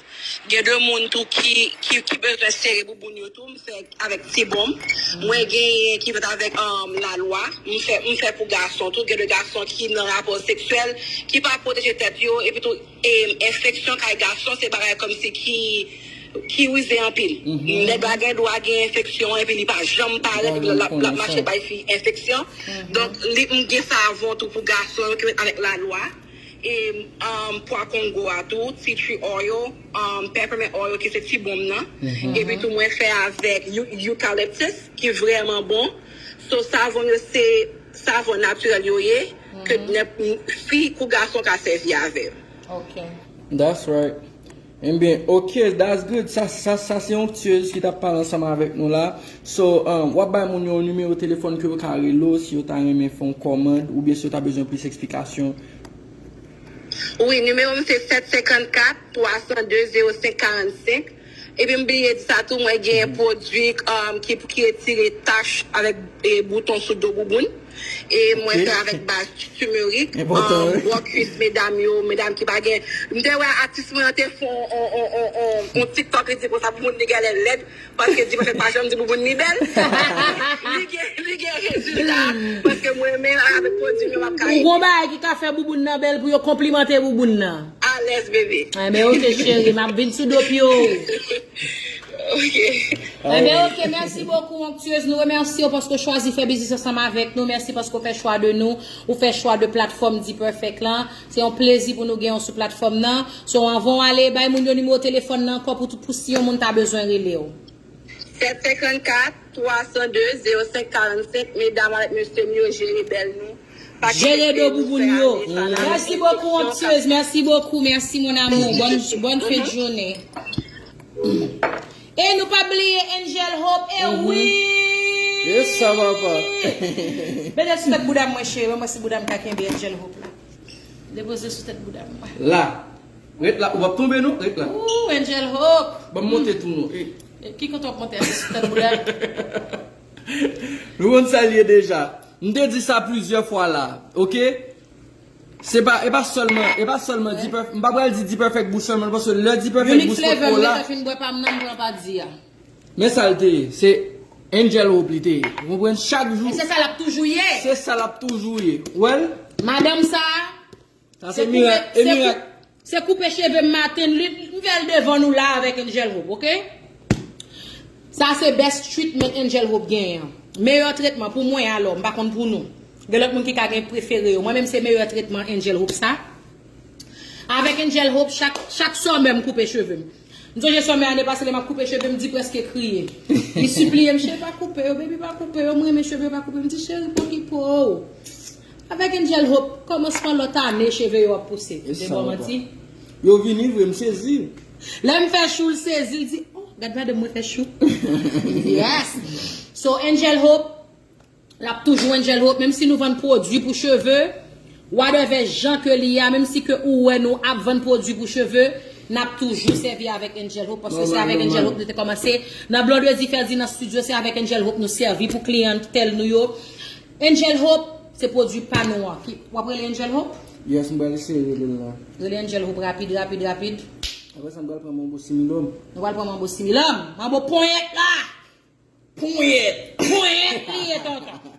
Gen de moun tou ki, ki, ki bezwen sere bouboun yo tou, m fè avèk ti bonm. Mwen genyen ki fèt avèk um, lalwa. M fè, m fè pou gason tou. Gen de gason ki nan rapò seksyèl, ki pa pwoteje tèt yo, epi tou e, enfeksyon kay gason se bagay kòmsi ki ki rize anpil. Nèg la gen dwa gen enfeksyon epi li pa janm parèt, epi l ap mache bay fi enfeksyon. Donk li m gen savon tou pou gason yo ki met avèk lalwa. E um, pwa kongo a tou, tea tree oil, um, peppermint oil ki se ti bonm nan. Epi tou mwen fè avèk eucalyptus ki vrèman bon. So savon yo se savon natirèl yo ye ke fi kou gason ka sèvi avè yo. Ok. That's right. Ebyen, ok, that's good. Sa, sa, sa se Onktyèz ki t ap pale ansanm avèk nou la. So, um, w ap bay moun yo yon nimewo telefòn ke yo ka rele w si yo ta renmen fè yon kòmand oubyen si yo ta bezwen plis eksplikasyon. Wi, nimewo m se sèt senkannkat, twa san de, zewo senk karannsenk. Epi m bliye di sa tou, mwen gen pwodui um, ki, ki retire tach avèk e, bouton sou do bouboun. E mwen fè avèk baz turmeric, bò kwis medam yo, medam ki pa gen. M te wè atis mwen an te fè yon TikTok, li di konsa pou moun li genlè lèd, paske di pa fè pa janm di bouboun li bèl. Li gen, li gen rezilta, paske mwen menm avèk pwodui m yo m ap ka ede. Ou gon bagay ki ka fè bouboun nan bèl pou yo konplimante bouboun nan. Alèz bebe. Enben ok cheri, m ap vin sou do pye w. Ok. Enben ok, mèsi bokou Onktyèz, nou remèsye w paske w chwazi fè biznis ansanm avèk nou, mèsi paske w fè chwa de nou, ou fè chwa de platfòm D-Perfect lan, se yon plezi pou nou gen w sou platfòm nan. So anvan w ale, bay moun yo nimewo telefòn nan ankò pou, pou si yon moun ta bezwen rele w. Sèt senkannkat, twa san de, zewo senk karannsenk, medam avèk mesye m yo jere bèl nou. Jere do bouboun yo. Mèsi bokou Onktyèz, mèsi bokou, mèsi mon amour. Bonne, bonne fin de journée. E nou pa bliye Angel Hope, e wi. E sa papa. Mete sou tèt bouda m mwen cheri, mwen si bouda m ka kenbe Angel Hope la. Depoze sou tèt bouda m mwen. La. Ret la, ou p ap tonbe non, ret la. Ooh, Angel Hope. Ban m monte tou non. E. Ki kote w ap monte a, se sou tèt bouda m. Nou konn sa l ye deja. M te di sa plizyè fwa la, oke? Se pa, e pa sèlman, e pa sèlman D-Perfect, m pa pral di D-Perfect bouch sèlman, paske lè D-Perfect bouch potko la. Unique Flavor, m gentan fin bwè pa m nan, m pran pa di a. Men sa l te ye, se Angel Hope li te ye. Ou konprann? Chak jou. E se sa l ap toujou ye. Se sa l ap toujou ye. Ou wè l? Madanm sa a, se koupe, se koupe, se koupe cheve m maten, li, m fè l devan nou la avèk Angel Hope, oke? Sa se best treatment Angel Hope genyen an. Meyè tretman pou mwen alò, m pa konn pou nou. Gen lòt moun ki ka gen prefere yo. Mwen menm se meyè tretman Angel Hope sa. Avèk Angel Hope, chak, chak summer m koupe cheve m. M sonje summer ane pase lè m ap koupe cheve m, di prèske kriye. Li sipliye m, cheri pa koupe yo, baby pa koupe yo, m renmen cheve yo pa koupe. M di, cheri pokipo w. Avèk Angel Hope, kòmansman lòt ane cheve yo ap pouse. M te ba w manti? Yo vini vre, m sezi. Lè m fè chou, l sezi, l di, oh, gad madanm mwen fè chou. Yes! So, Angel Hope, l ap toujou Angel Hope, menm si nou vann pwodui pou cheve, whatever jan ke li ye a, menm si ke ou wè nou ap vann pwodui pou cheve, N ap toujou sèvi avèk Angel Hope, paske se avèk Angel Hope nou te kòmanse. Nan Blondedy Ferdinand Studio, se avèk Angel Hope nou sèvi pou kliyantèl nou yo. Angel Hope, se pwodui pa nou an. Ki, w ap rele Angel Hope? Yes, m pral eseye rele l la. Rele Angel Hope rapid, rapid, rapid. Apre sa, m pral pran Manbo Similòm. Nou pral pran Manbo Similòm. Manbo ponyèt la! Ponyèt! Ponyèt li ye, tonton.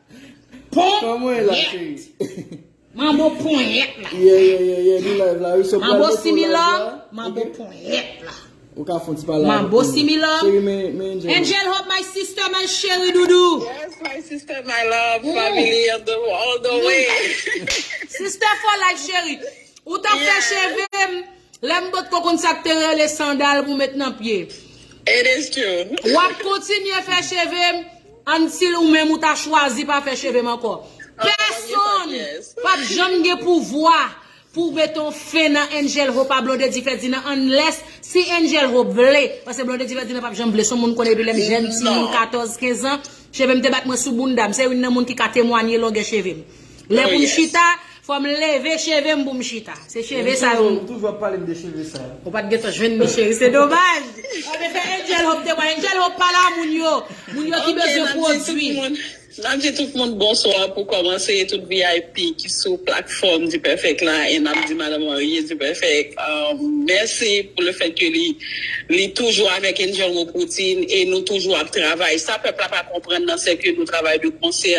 Ponyèt! Kòman e la, cheri? Manbo ponyèt la. Yeah, yeah, yeah, yeah, nou live la, wi, so pral mete w live la. Manbo Similòm, Manbo ponyèt la. Ou ka fè yon ti pale avèk nou. Manbo Similòm. Cheri, men, men Angel. Angel Hope, my sister, my cheri doudou. Yes, my sister, my love, family of the, all the way. Sister for life, cheri. Ou t ap fè cheve m, lè m potko konn sa k te rele sandal pou met nan pye. It is true. W ap kontinye fè cheve m, until ou menm ou ta chwazi pa fè cheve m ankò. Pèsonn p ap janm gen pouvwa pou mete yon fen nan Angel Hope a Blondedy Ferdinand, unless si Angel Hope vle. Paske Blondedy Ferdinand p ap janm vle. Se yon moun konnen depi lè m jèn timoun, katòz, kenz an, cheve m te bat mwen sou bounda m. Se youn nan moun ki ka temwanye longè cheve m. Lè pou m chita, fò m leve cheve m pou m chita. Se cheve sa yo. Ou toujou ap pale m de cheve sa yo. Ou pa t gentan jwenn li, cheri, se domaj. Anben, fè Angel Hope temwanye. Angel Hope pale a moun yo. Moun yo ki bezwen pwodui. N ap di tout moun bonswa pou kòmanse, tout V I P ki sou platfòm Dipèfèk la, e n ap di Madan Marie Dipèfèk, um, mèsi pou le fèt ke li, li toujou avèk Angel Hope Routine e nou toujou ap travay. Sa pèp la pa konprann nan, se ke nou travay de konsè.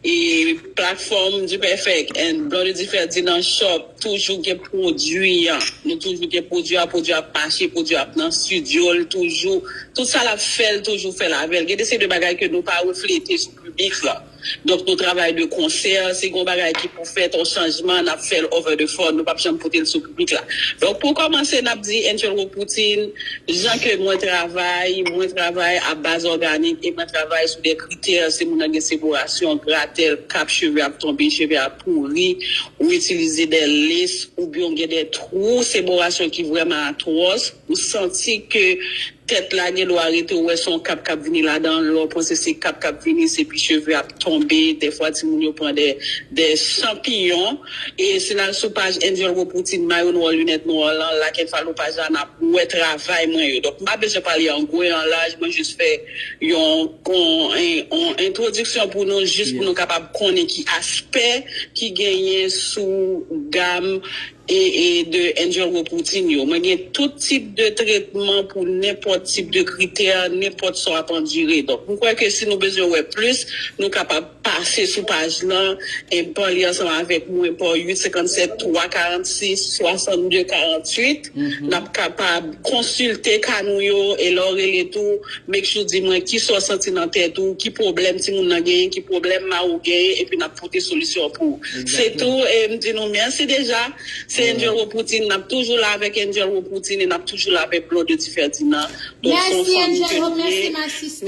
E platfòm Dipèfèk and Blondedy Ferdinand Shop toujou gen pwodui an. Nou toujou gen pwodui an, pwodui ap mache, pwodui ap nan estidyo l toujou. Tout sa l ap fè, l toujou fè l avè l. Gen de se de bagay ke nou pa reflete sou piblik la. Donk, nou travay de konsè, si gen yon bagay ki pou fèt, yon chanjman, n ap fè l over the phone, nou p ap janm pote l sou piblik la. Donk, pou kòmanse, n ap di Angel Hope Routine, jan ke mwen travay, mwen travay a baz òganik e mwen travay sou de kritè, si moun nan gen seborasyon, gratèl, kap, cheve ap tonbe, cheve ap pouri, ou itilize de lis, oubyen w gen de twou, seborasyon ki vrèman atwòs, ou santi ke tèt la gen dwa rete, ou wè se yon kap k ap vini ladan l, lè w panse se kap k ap vini, se pi cheve ap tonbe, dèfwa timoun yo pran de, de chanpiyon. E si n al sou paj Angel Hope Routine, mayo nwa, linèt nwa lan, like and follow paj la, n ap wè travay mwen yo. Donk, m pa bezwen pale an gwo e an laj, mwen jis fè yon, yon, yon entwodiksyon pou nou, jis pou nou kapab konnen ki aspè ki genyen sou gam e, e de Angel Hope Routine yo. Mwen gen tout tip de tretman pou nenpòt tip de kritè, nenpòt sa w ap andire. Donk, m kwè ke si nou bezwen wè plis, nou kapab pase sou paj lan e pale ansanm avèk mwen pa uit senkannsèt twa karannsis swasannde karannwit. N ap kapab konsilte ka nou yo e lè w rele tou, make sure di mwen kisa w santi nan tèt ou, ki pwoblèm timoun nan genyen, ki pwoblèm mari w genyen, epi n ap pote solisyon pou ou. Se tou, e m di nou mèsi deja. Se Angel Hope Routine, n ap toujou la avèk Angel Hope Routine e n ap toujou la avèk Blondedy Ferdinand. Donk, se yon fanmi ke nou ye.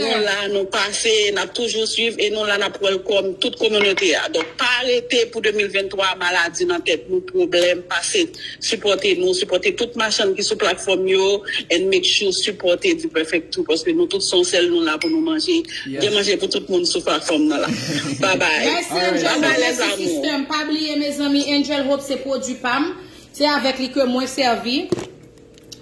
Nou la, nou pase, n ap toujou swiv e nou la, n ap welcome tout kominote a. Donk, pa rete pou de mil venntwa, maladi nan tèt nou, pwoblèm, pase sipòte nou, sipòte tout machann ki sou platfòm yo, and make sure sipòte Dipèfèk tou, paske nou tout se yon sèl, nou la pou nou manje. Gen manje pou tout moun sou platfòm nan la. Bye bye. Mèsi, Angel. Bye bye, les amours. Sister, pa bliye, mezanmi, Angel Hope se pwodui pa m. Se avèk li ke mwen sèvi.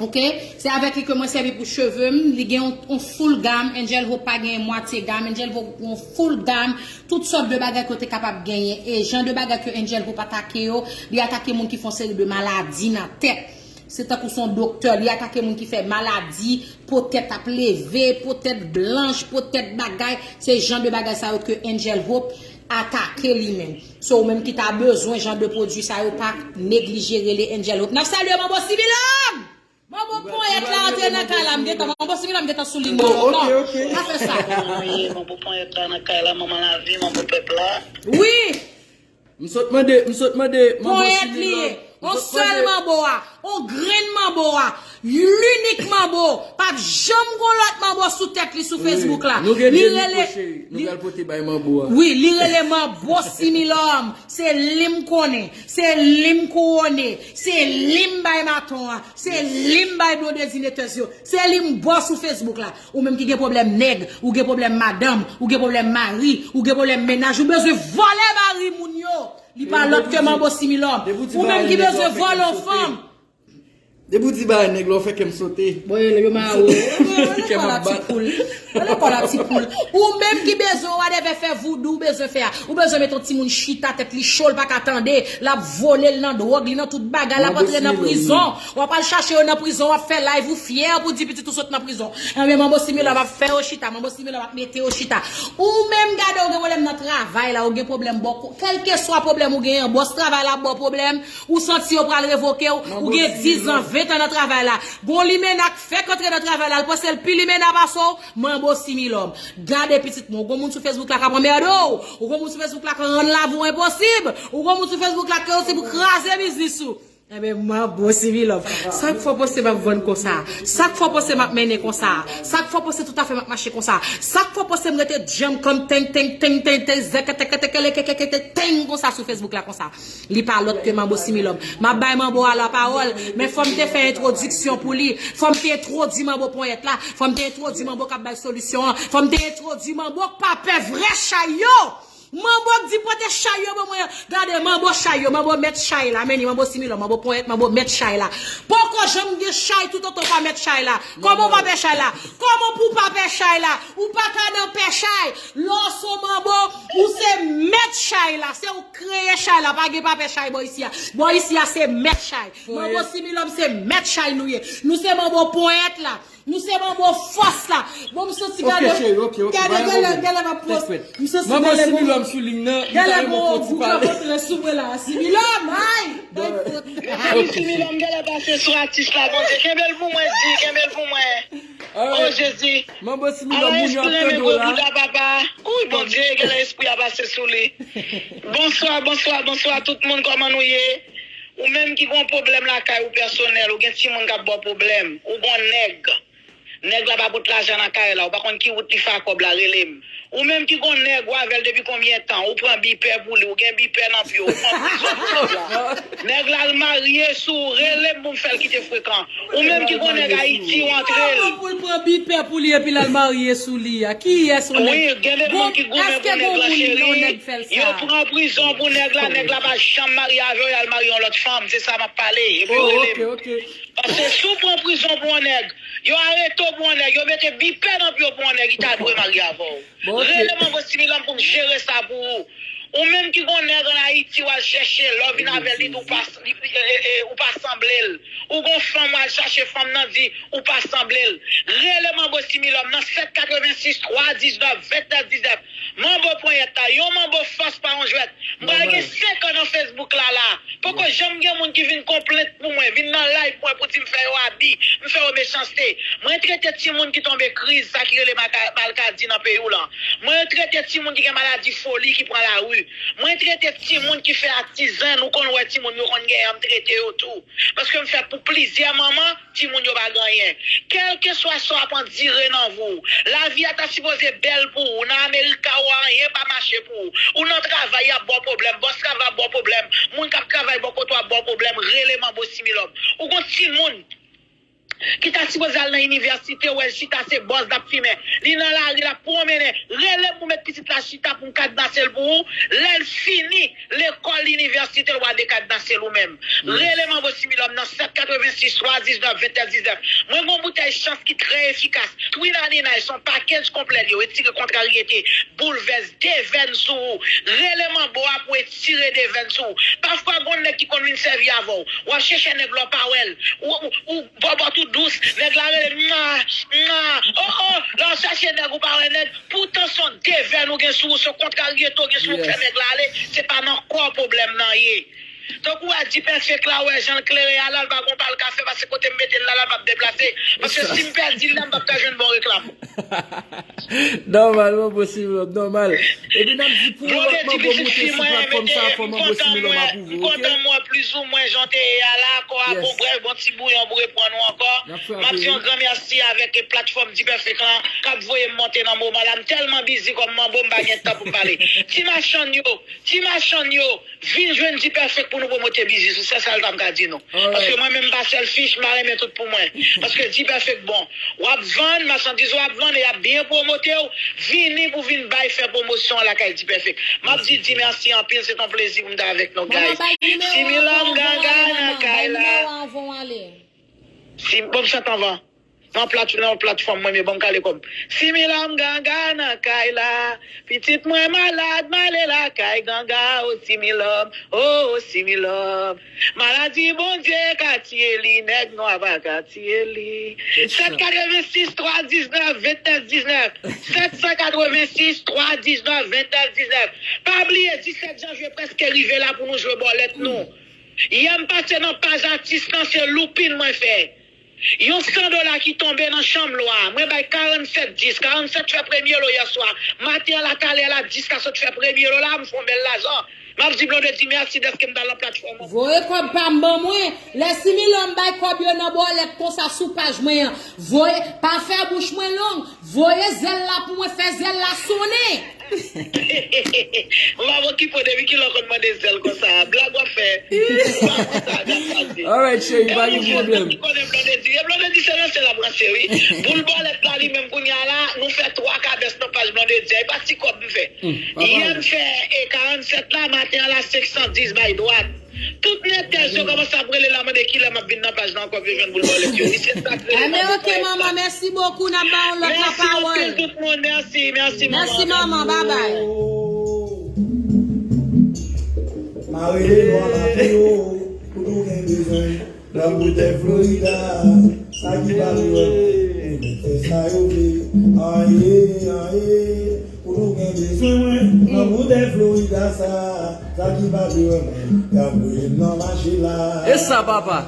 Ok? Se avèk li ke mwen sèvi pou cheve m. Li gen yon, yon full gam. Angel Hope pa gen mwatye gam. Angel Hope gen yon full gam. Tout sòt de bagay ke w te kapab genyen. E jan de bagay ke Angel Hope atake yo, li atake moun ki fè yon seri de maladi nan tèt. Se tankou se yon doktè. Li atake moun ki fè maladi, po tèt ap leve, po tèt blanch, po tèt bagay. Se jan de bagay sa yo ke Angel Hope atake li menm. So, ou menm ki ta bezwen jan de pwodui sa yo, pa neglije rele Angel Hope. N ap salye Manbo Similòm! Manbo ponyèt la antre nan kay la, m gentan, Manbo Similòm gentan sou liy mwen ankò. Pa fè sa. Manbo ponyèt la nan kay la, manman lavi, manbo pèp la. Wi! M sot mande, m sot mande Manbo Similòm. Ponyèt li ye. On sèl manbo a. On grenn manbo a. Linik manbo. P ap janm gon lòt manbo sou tèt li sou Facebook la. Nou gen de mikwo, cheri. Nou pral pote bay manbo a. Wi, li rele Manbo Similòm. Se li m konnen. Se li m kouwone. Se li m bay maton an. Se li m bay blondedinetèz yo. Se li m bò sou Facebook la. Ou menm ki gen pwoblèm nèg, ou gen pwoblèm madanm, ou gen pwoblèm mari, ou gen pwoblèm mennaj, ou bezwen vòlè mari moun yo. Li pa lòt ke Manbo Similòm. Ou menm ki bezwen vòlè yon fanm. Depi w di bagay nèg la, w fè kè m sote. Bon, yo, yo ma ou. Kè m ap bat. Ou menm ki bezwen wadèvè fè voudou ou bezwen fè a. Ou bezwen met yon timoun chita tèt li cho, l pa ka tande. L ap vole, l nan dwòg, li nan tout bagay, l ap antre nan prizon. W ap al chache yo nan prizon, w ap fè live, ou fyè pou di pitit ou sot nan prizon. Ebyen, manbo Similòm ap fè yo chita, manbo Similòm ap mete yo chita. Ou menm gade, ou gen pwoblèm nan travay la, ou gen pwoblèm bò ko-, kèlkeswa pwoblèm ou genyen, bòs travay la ap ba w pwoblèm, ou santi yo pral revoke w, ou gen diz an, ven tan nan travay la. Gon limena k fèk antre nan travay la, l panse l pi limena pase w, manbo Similòm. Gade pitit mwen, ou gon moun sou Facebook la k ap anmède w, ou gon moun sou Facebook la k ap rann lavi w enposib, ou gon moun sou Facebook la k osi pou kraze biznis ou. Ebyen, manbo Similòm. Sa k fè w panse m ap vann konsa? Sa k fè w panse m ap mennen konsa? Sa k fè w panse tout afè m ap mache konsa? Sa k fè w panse m rete djanm kòm teng, teng, teng, teng, teng, zèkètèkètèkèlekèkèkètè, teng konsa sou Facebook la konsa? Li pa lòt ke manbo Similòm. M ap bay manbo a lapawòl, men fò m te fè entwodiksyon pou li. Fò m te entwodui manbo ponyèt la. Fò m te entwodui manbo k ap bay solisyon an. Fò m te entwodui manbo k pa pè vrè chay yo. Manbo k di pote chay yo ban mwen. Gade, manbo chay yo, manbo mèt chay la. Men ni manbo Similòm, manbo ponyèt, manbo mèt chay la. Poko janm gen chay toutotan w pa mèt chay la. Kòman w pa pè chay la? Kòman pou w pa pè chay la? Ou pa ka nan pè chay. Lè w se manbo, ou se mèt chay la. Se ou kreye chay la. Pa gen pa pè chay bò isi a. Bò isi a se mèt chay. Manbo Similòm se mèt chay nou ye. Nou se manbo ponyèt la. Nou se manbo fòs la. Bon, m santi gade. Gade, gade, gade, m ap post. M santi gade. Manbo Similòm sou liy nan, li ta renmen fè ti pale. Gade gwo boug la rantre sou mwen la. Similòm, ay! Mezanmi, Similòm genlè pase sou atis la, Bondye. Kenbe l pou mwen, di, kenbe l pou mwen. O Jezi. Manbo Similòm, moun yo ap tande w la. Ala espri renmen gwo bouda papa. Wi, Bondye, genlè espri a pase sou li. Bonswa, bonswa, bonswa tout moun, kòman nou ye? Ou menm ki gon pwoblèm lakay ou pèsonèl, ou gen timoun k ap ba w pwoblèm, ou gon nèg. Nèg la pa pot lajan nan kay la, ou pa konn ki wout li fè a kòb la, rele m. Ou menm ki gon nèg, ou avè l depi konbyen tan, ou pran bipè pou li, ou gen bipè nan pye w, ou pran prizon pou nèg la. Nèg la al marye sou ou, rele m pou m fè l kite frekan. Ou menm ki gon nèg Ayiti, ou antre l. Kòman pou l pran bipè pou li epi l al marye sou li a? Kiyès yon nèg? Wi, gen de moun ki goumen pou nèg la, cheri. Yo pran prizon pou nèg la, nèg la pa janm marye avè w, y al marye yon lòt fanm. Se sa m ap pale. Epi rele m. Paske si w pran prizon pou yon nèg, yo arete w pou yon nèg, yo mete bipè nan pye w pou yon nèg, li ta dwe marye avè w. Rele manbo Similòm pou m jere sa pou ou. Ou menm ki gon nèg ann Ayiti, w al chèche l, lè w vin avè l, li di w pa, li, li, e, e, ou pa sanble l. Ou gon fanm, w al chache fanm nan, di ou pa sanble l. Rele manbo Similòm nan sèt katrevensis twa diznèf venntrè diznèf. Manbo ponyèt la, yon manbo fòs pa yon jwèt. M pral gen senk an nan Facebook la la. Poko janm gen moun ki vin konplent pou mwen, vin nan live mwen pou di m fè yo abi, m fè yo mechanste. Mwen trete timoun ki tonbe kriz, sa ki rele maka-, malkadi nan peyi w lan. Mwen trete timoun ki gen maladi foli ki pran lari. Mwen trete timoun ki fè ak ti zen, nou konn wè timoun yo konn genyen, m trete yo tou. Paske m fè pou plizyè manman, timoun yo pa gen anyen. Kèlkeswa sa w ap andire nan vi w, lavi a ta sipoze bèl pou ou. Nan Amerika ou anyen pa mache pou ou. Ou nan travay, y ap ba w pwoblèm, bòs travay ap ba w pwoblèm, moun k ap travay bò kote w ap ba w pwoblèm, rele manbo Similòm. Ou gon timoun ki ta sipoze al nan inivèsite, ou wè l chita se bòz l ap fimen. Li nan lari, l ap pwonmennen. Rele m pou met pitit la chita pou m kadnase l pou ou. Lè l fini lekòl, inivèsite, l, w a dekadnase l ou menm. Rele manbo Similòm nan sèt katrevensis twa diznèf venntrè diznèf. Mwen gon boutèy chans ki trè efikas. Twin Aninay, se yon package konplè li yo. Retire kontraryete, boulvès, devèn sou ou. Rele manbo a pou retire devèn sou ou. Pafwa gon nèg ki konn vin sèvi avè w. W ap chèche nèg la w pa wè l. Ou, ou, ou bòbòt ou dous. Nèg la rele mwa, mwa. Oh, oh, lè w ap chèche nèg ou pa wè nèg. Poutan se yon devèn ou gen sou ou, se yon kontraryete ou gen sou ou k fè nèg la ale. Se pa nan kò w pwoblèm nan ye. Tankou w wè Dipèfèk la, w wè jan l klere a la, l pa gon pa l ka fè, paske kote m mete l la, la l p ap deplase. Paske si m pèdi l la, m p ap ka jwenn bon reklam. Nòmal, manbo Similòm, nòmal. Epi n ap di pou lòt manbo moute sou platfòm sa a, fò manbo Similòm apwouve, oke? M kontan m wè plizoumwen jan w te ye a la, kò a bon, brèf, bon ti bouyon pou reprann ou ankò. M ap di yon gran mèsi avèk platfòm Dipèfèk lan k ap voye m monte nan moman la. M tèlman bizi kòm manbo, m pa gen tan pou m pale. Ti machann yo, ti machann yo, vin jwenn Dipèfèk pou nou pwomote biznis ou, se sèl sa m ka di nou. Paske mwen menm m pa sèlfish, m pa renmen tout pou mwen. Paske Dipèfèk bon. W ap vann, machandiz w ap vann, e y ap byen pwomote w, vini pou vin bay fè pwomosyon an lakay Dipèfèk. M ap di, di mèsi anpil, se t on plezi pou m t avèk nou, guys. Similòm Ganga nan kay la. Bay nimewo a anvan w ale. Si, bon, m chante anvan. Nan plat, nan platfòm mwen, men bon, m kale kò m. Similòm ganga nan kay la. Pitit mwen malad, m ale lakay ganga, o Similòm, o Similòm. Maladi Bondye ka tiye li, nèg nwa pa ka tiye li. Sèt katrevensis twa diznèf vennèf diznèf. Sèt san katrevensis twa diznèf vennèf diznèf. Pa bliye, disèt janvye prèske rive la pou nou jwe bòlèt nou. Yè m pase nan paj atis lan, se loupin mwen fè. Yon san dola ki tonbe nan chanm lwa. Mwen bay karannsèt dis. Karannsèt fè premye lo yèswa. Maten an la, talè la, dis la sot fè premye lo la, m fè yon bèl lajan. M ap di Blondedy mèsi dèske m t al nan platfòm an. Voye kòb pa m ban mwen. Lè Similòm bay kòb yo nan bòlèt konsa sou paj mwen an. Voye, pa fè bouch mwen long. Voye zèl la pou mwen, fè zèl la sonnen. Mwen pa okipe w depi kilè w konn mande zèl konsa. Blag w ap fè. Ou pa konn sa, gad pase. Alright, cheri, pa gen pwoblèm. Ki konnen Blondedy. E Blondedy se ranse l ap ranse, wi. Boul bòlèt la li menm kounye a la, nou fè twa kabès nan paj Blondedy a. E pa ti kòb m fè. Yè m fè e karannsèt la, maten an la senk san dis bay dwat. Tout nètèz yo kòmanse ap rele la mande kilè m ap vin nan paj la ankò pou yo jwenn boul bòlèt yo. Wi, se sa k rele. Enben, ok, manman, mèsi bokou, n ap ba w lòt lapawòl. Mèsi anpil tout moun, mèsi, mèsi manman. Mèsi manman, babay. M a rele lwa maten yo, pou nou gen bezwen. Nan boutèy Florida, sa ki pa vle wè mwen, e mèt fè sa yo vle. Aye, aye, pou nou gen bezwen mwen. Nan boutèy Florida sa, sa ki pa vle wè mwen, y ap voye m nan mache la. E sa, papa?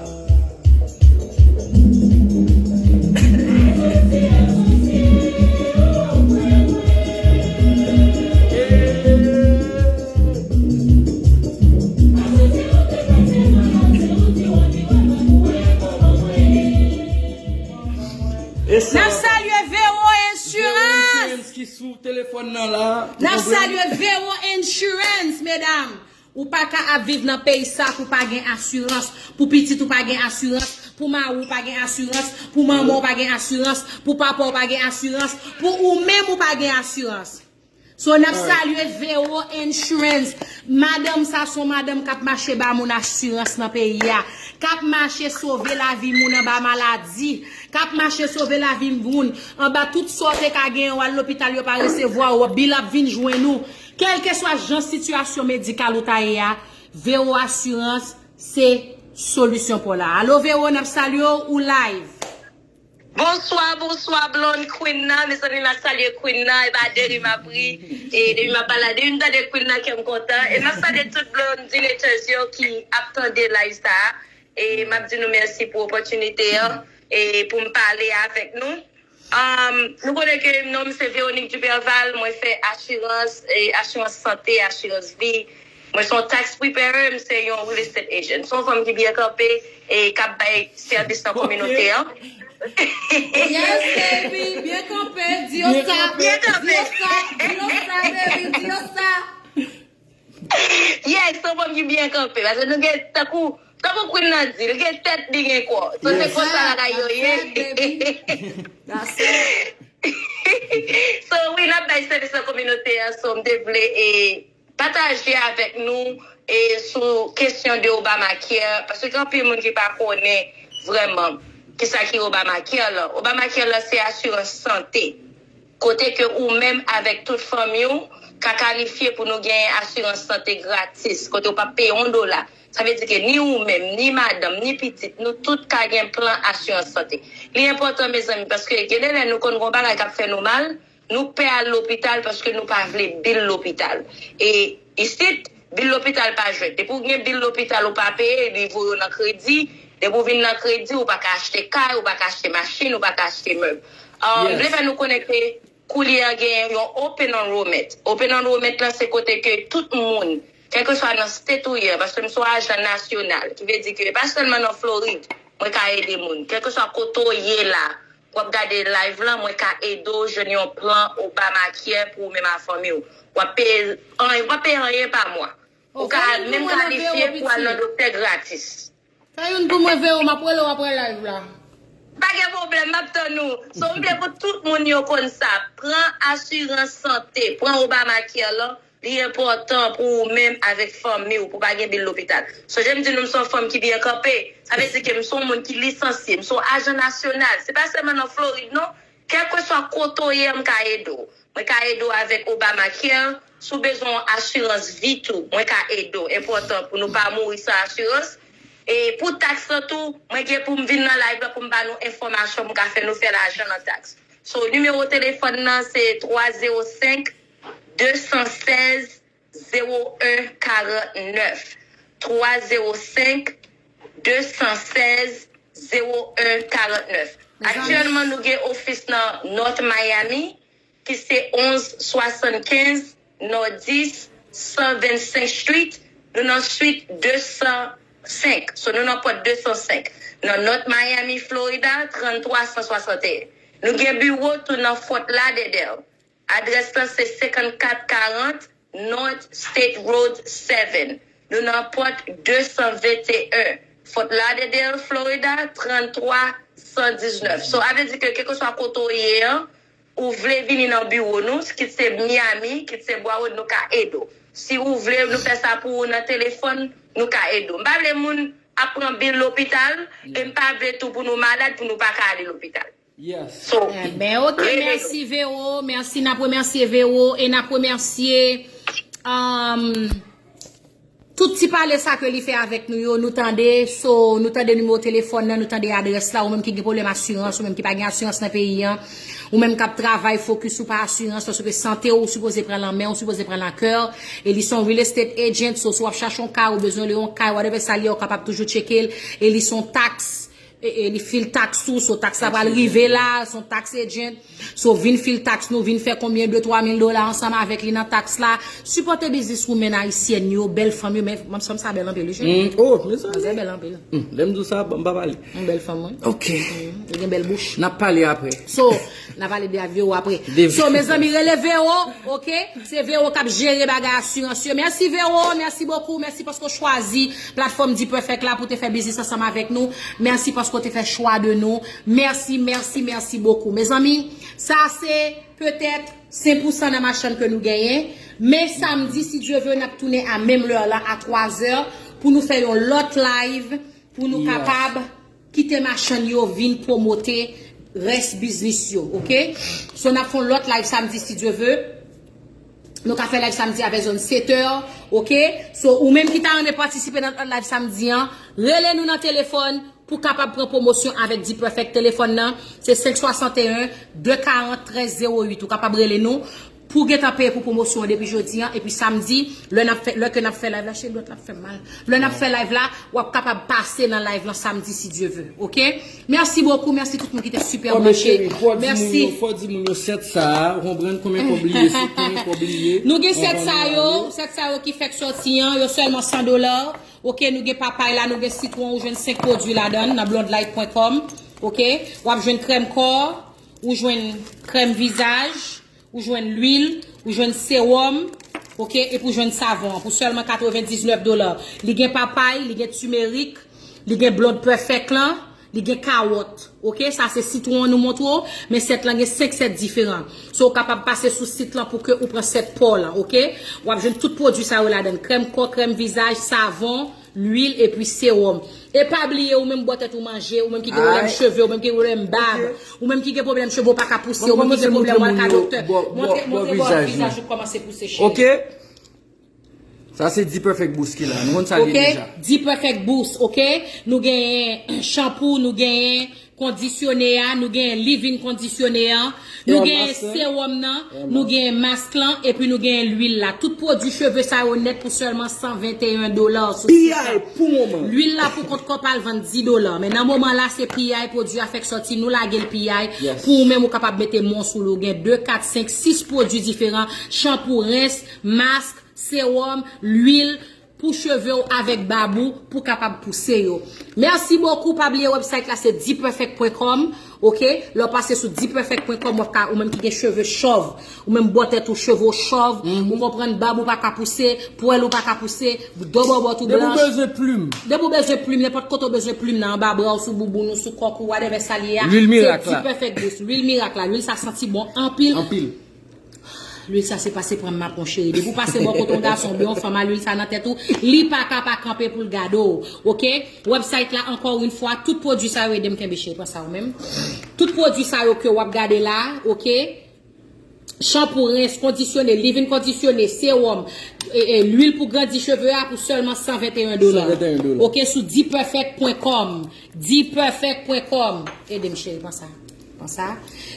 E sa, n ap salye Vero Insurance. Vero Insurance ki sou telefòn nan la. N ap salye Vero Insurance, medam. Ou pa ka ap viv nan peyi sa pou pa gen asirans, pou pitit ou pa gen asirans, pou mari w pa gen asirans, pou manman w pa gen asirans, pou papa w pa gen asirans, pou ou menm ou pa gen asirans. So, n ap salye Vero Insurance. Madanm sa se yon madanm k ap mache ba moun asirans nan peyi a, k ap mache sove lavi moun anba maladi, k ap mache sove lavi moun anba tout sa w te ka genyen, w al lopital, yo pa resevwa w, bil ap vin jwenn ou. Kèlkeswa jan sitiyasyon medikal ou ta ye a, Vero Asirans se solisyon pa w la. Alo Vero, n ap salye w, ou live. Bonswa, bonswa, Blonde Queen nan. Mezanmi, m ap salye Queen nan. E pa de ri m ap ri. E depi m ap pale, depi m tande Queen nan, kè m kontan. E m ap salye tout Blondinators yo ki ap tande live sa a. E m ap di nou mèsi pou opòtinite an. E pou m pale avèk nou. Um, nou konnen ke non m se Véronique Duperval, mwen fè asirans, e, asirans sante, asirans vi. Mwen se yon tax preparer, m se yon real estate agent. Se yon fanm ki byen kanpe e k ap bay sèvis nan kominote an. Yes, baby, byen kanpe, di yo sa, di yo sa, di yo sa, baby, di yo sa. Yes, se yon fanm ki byen kanpe. Paske nou gen tankou, tankou Queen nan di, li gen tèt, li gen kò. So, se konsa bagay yo ye. So, wi, n ap bay sèvis nan kominote an. So, m te vle e pataje avèk nou e sou kesyon de Obamacare, paske gen anpil moun ki pa konnen vrèman kisa ki Obamacare lan. Obamacare lan se asirans sante. Kote ke ou menm avèk tout fanmi w ka kalifye pou nou genyen asirans sante gratis, kote w p ap peye yon dola. Sa vle di ke ni ou menm, ni madanm, ni pitit, nou tout ka gen plan asirans sante. Li enpòtan, mezanmi, paske gen de lè nou konn gen yon bagay k ap fè nou mal, nou pè al lopital paske nou pa vle bil lopital. E isit, bil lopital pa jwèt. Depi w gen bil lopital ou pa peye, li voye w nan kredi. Depi w vin nan kredi, ou pa ka achte kay, ou pa ka achte machin, ou pa ka achte mèb. Ah, m vle fè nou konnen ke koulye a gen yon open enrollment. Open enrollment lan se kote ke tout moun, kèlkeswa nan state ou ye, paske m se yon ajan nasyonal, ki vle di ke e pa sèlman nan Florid mwen ka ede moun. Kèlkeswa kote w ye la, w ap gade live lan, mwen ka ede w jwenn yon plan Obamacare pou ou menm ak fanmi w. W ap peye anyen, w ap peye anyen pa mwa. Ou ka menm kalifye pou al nan doktè gratis. Fè youn pou mwen, Vero, m ap rele w apre live la. Pa gen pwoblèm, m ap tann ou. So, m vle pou tout moun yo konn sa. Pran asirans sante, pran Obamacare lan, li enpòtan pou ou menm avèk fanmi w, pou w pa gen bil lopital. Sonje m di nou m se yon fanm ki byen kanpe. Sa vle di ke m se yon moun ki lisansye, m se yon ajan nasyonal. Se pa sèlman nan Florid, non. Kèlkeswa kote w ye, m ka ede w. Mwen ka ede w avèk Obamacare. Si w bezwen yon asirans vi tou, mwen ka ede w. Enpòtan pou nou pa mouri san asirans. E pou taks lan tou, mwen gen pou m vin nan live la pou m ba nou enfòmasyon pou m ka fè nou fè lajan nan taks. So, nimewo telefòn nan se twa zewo senk, de san sèz, zewo en karant nèf. Twa zewo senk, de san sèz, zewo en karant nèf. Aktyèlman, nou gen ofis nan North Miami, ki se onz swasann kenz Northeast san vennsenk Street. Nou nan swit de san senk. So, nou nan pòt de san senk. Nan North Miami, Florida, tranntwa san swasanteyen. Nou gen biwo tou nan Fort Lauderdale. Adrès lan se senkannkat karant North State Road seven. Nou nan pòt de san venteyen, Fort Lauderdale, Florida, tranntwa san diznèf. So, avle di ke kèlkeswa kote w ye an, ou vle vini nan biwo nou, kit se Miami, kit se Broward, nou ka ede w. Si ou vle nou fè sa pou ou nan telefòn, nou ka ede w. M pa vle moun ap pran bil lopital, e m pa vle tou pou nou malad, pou nou pa ka ale lopital. So, Ebyen, oke, mèsi Vero. Mèsi, n ap remèsye Vero e n ap remèsye um, tout ti pale sa ke li fè avèk nou yo. Nou tande, so, nou tande nimewo telefòn nan, nou tande adrès la. Ou menm ki gen pwoblèm asirans, ou menm ki pa gen asirans nan peyi an, ou menm k ap travay, fokis ou pa asirans, paske sante w, ou sipoze pran l an men, ou sipoze pran l an kè. E li se yon real estate agent, so, si w ap chache yon kay, ou bezwen lwe yon kay, whatever sa l ye, ou kapab toujou tcheke l. E li se yon tax e, e li fil tax tou, so tax la pral rive la, se yon tax agent. So vin fil tax nou, vin fè konbyen de twa mil dola ansanm avèk li nan tax la. Sipòte business women ayisyèn yo, bèl fanm yo, men fanm sa bèl anpil wi cheri. Oh, mezanmi. Manzè bèl anpil. Lè m di w sa, m pa pale. Yon bèl fanm wi. Ok. Li gen bèl bouch. N ap pale apre. So, n a pale de Vero apre. So mezanmi, rele Vero, ok? Se Vero k ap jere bagay asirans yo. Mèsi Vero, mèsi bokou, mèsi paske w chwazi platfòm D-Perfect la pou te fè biznis ansanm avèk nou. Mèsi paske w te fè chwa de nou. Mèsi, mèsi, mèsi bokou. Mezanmi, sa se petèt senk pousan nan machann ke nou genyen. Men samdi, si Dye ve, n ap tounen a menm lè la, a twazè, pou nou fè yon lòt live, pou nou kapab kite machann yo vin pwomote rès biznis yo, ok? So, n ap fè yon lòt live samdi, si Dye ve. Nou ka fè live samdi avè zòn setè, ok? So, ou menm ki ta renmen patisipe nan lòt live samdi an, rele nou nan telefòn pou kapab pran pwomosyon avèk D-Perfect. Telefòn nan, se senk swasanteyen, de karant, trèz zewo uit. Ou kapab rele nou pou gentan peye pou pwomosyon an depi jodi an. Epi samdi, lè n ap fè, lè ke n ap fè live la, cheri, dwèt la ap fè m mal. Lè n ap fè live la, w ap kapab pase nan live lan samdi si Dye ve. Ok? Mèsi bokou, mèsi tout moun ki te sipè branche. Mèsi. Fò di moun yo sèt sa a, ou konprann konbyen kòb li ye, se konbyen kòb li ye. Nou gen sèt sa yo, sèt sa yo ki fèk sòti an, yo sèlman san dola. Ok, nou gen papay la, nou gen sitwon, ou jwenn senk pwodui ladan l nan blondlight pwen kòm. Ok, w ap jwenn krèm kò, ou jwenn krèm vizaj, ou jwenn lwil, ou jwenn sewòm, ok, epi ou jwenn savon an pou sèlman katrevendiznèf dola. Li gen papay, li gen timerik, li gen blond perfect lan, li gen kawòt. Ok, sa se sitwon an nou montre w, men sèt lan gen senk sèt diferan. So, ou kapab pase sou sit lan pou ke ou pran sèt pa w lan, ok? W ap jwenn tout pwodui sa yo ladan l, krèm kò, krèm vizaj, savon, lwil epi sewòm. E pa bliye, ou menm bò tèt ou manje, ou menm ki gen pwoblèm cheve, ou menm ki gen pwoblèm bab, ou menm ki gen pwoblèm cheve ou pa ka pouse, ou menm ki gen pwoblèm w al ka doktè. Montre, montre bò vizaj ou kòmanse pouse cheve. Ok. Sa se D-Perfect Boost ki la. Nou konn sa l ye deja. D-Perfect Boost, ok? Nou genyen chanpou, nou genyen kondisyone a, nou genyen leave-in kondisyone a, nou genyen sewòm nan, nou genyen mask lan, epi nou genyen lwil la. Tout pwodui cheve sa yo nèt pou sèlman san venteyen dola sou sit la. Lwil la pou kont kòb pa l vann dis dola. Men nan moman la, se P I pwodui a fèk sòti, nou lage l P I. Pou ou menm ou kapab mete men w sou li. Ou gen de, kat, senk, sis pwodui diferan, chanpou, rens, mask, sewòm, lwil pou cheve w avèk bab ou pou kapab pouse yo. Mèsi bokou, pa bliye website la se D perfect pwen com, ok? Lè w pase sou D perfect pwen com, w ap ka, ou menm ki gen cheve chòv, ou menm bò tèt ou, cheve w chòv, ou konprann, bab ou pa ka pouse, pwèl ou pa ka pouse, do bòbòt ou blanch. Depi w bezwen plim. Depi w bezwen plim, nenpòt kote w bezwen plim nan, anba bra w, sou bouboun ou, sou kòk ou, whatever sa l ye a, se D perfect Boost. Lwil mirak la, lwil sa santi bon anpil. Anpil. Lwil sa se pase pran m mapon cheri. Depi w pase bò kote yon gason oubyen yon fanm a lwil sa nan tèt ou, li pa ka pa kanpe pou l gade w. Oke? Website la, encore une fois, tout pwodui sa yo ede m kenbe cheri, pran sa ou menm. Tout pwodui sa yo ke w ap gade la, oke? Chanpou, rens, kondisyone, leave-in kondisyone, sewòm, e, e, lwil pou grandi cheve a pou sèlman san venteyen dola. San venteyen dola. Oke, sou D Perfect pwen com. D Perfect pwen com. Ede m cheri, pran sa. Pran sa.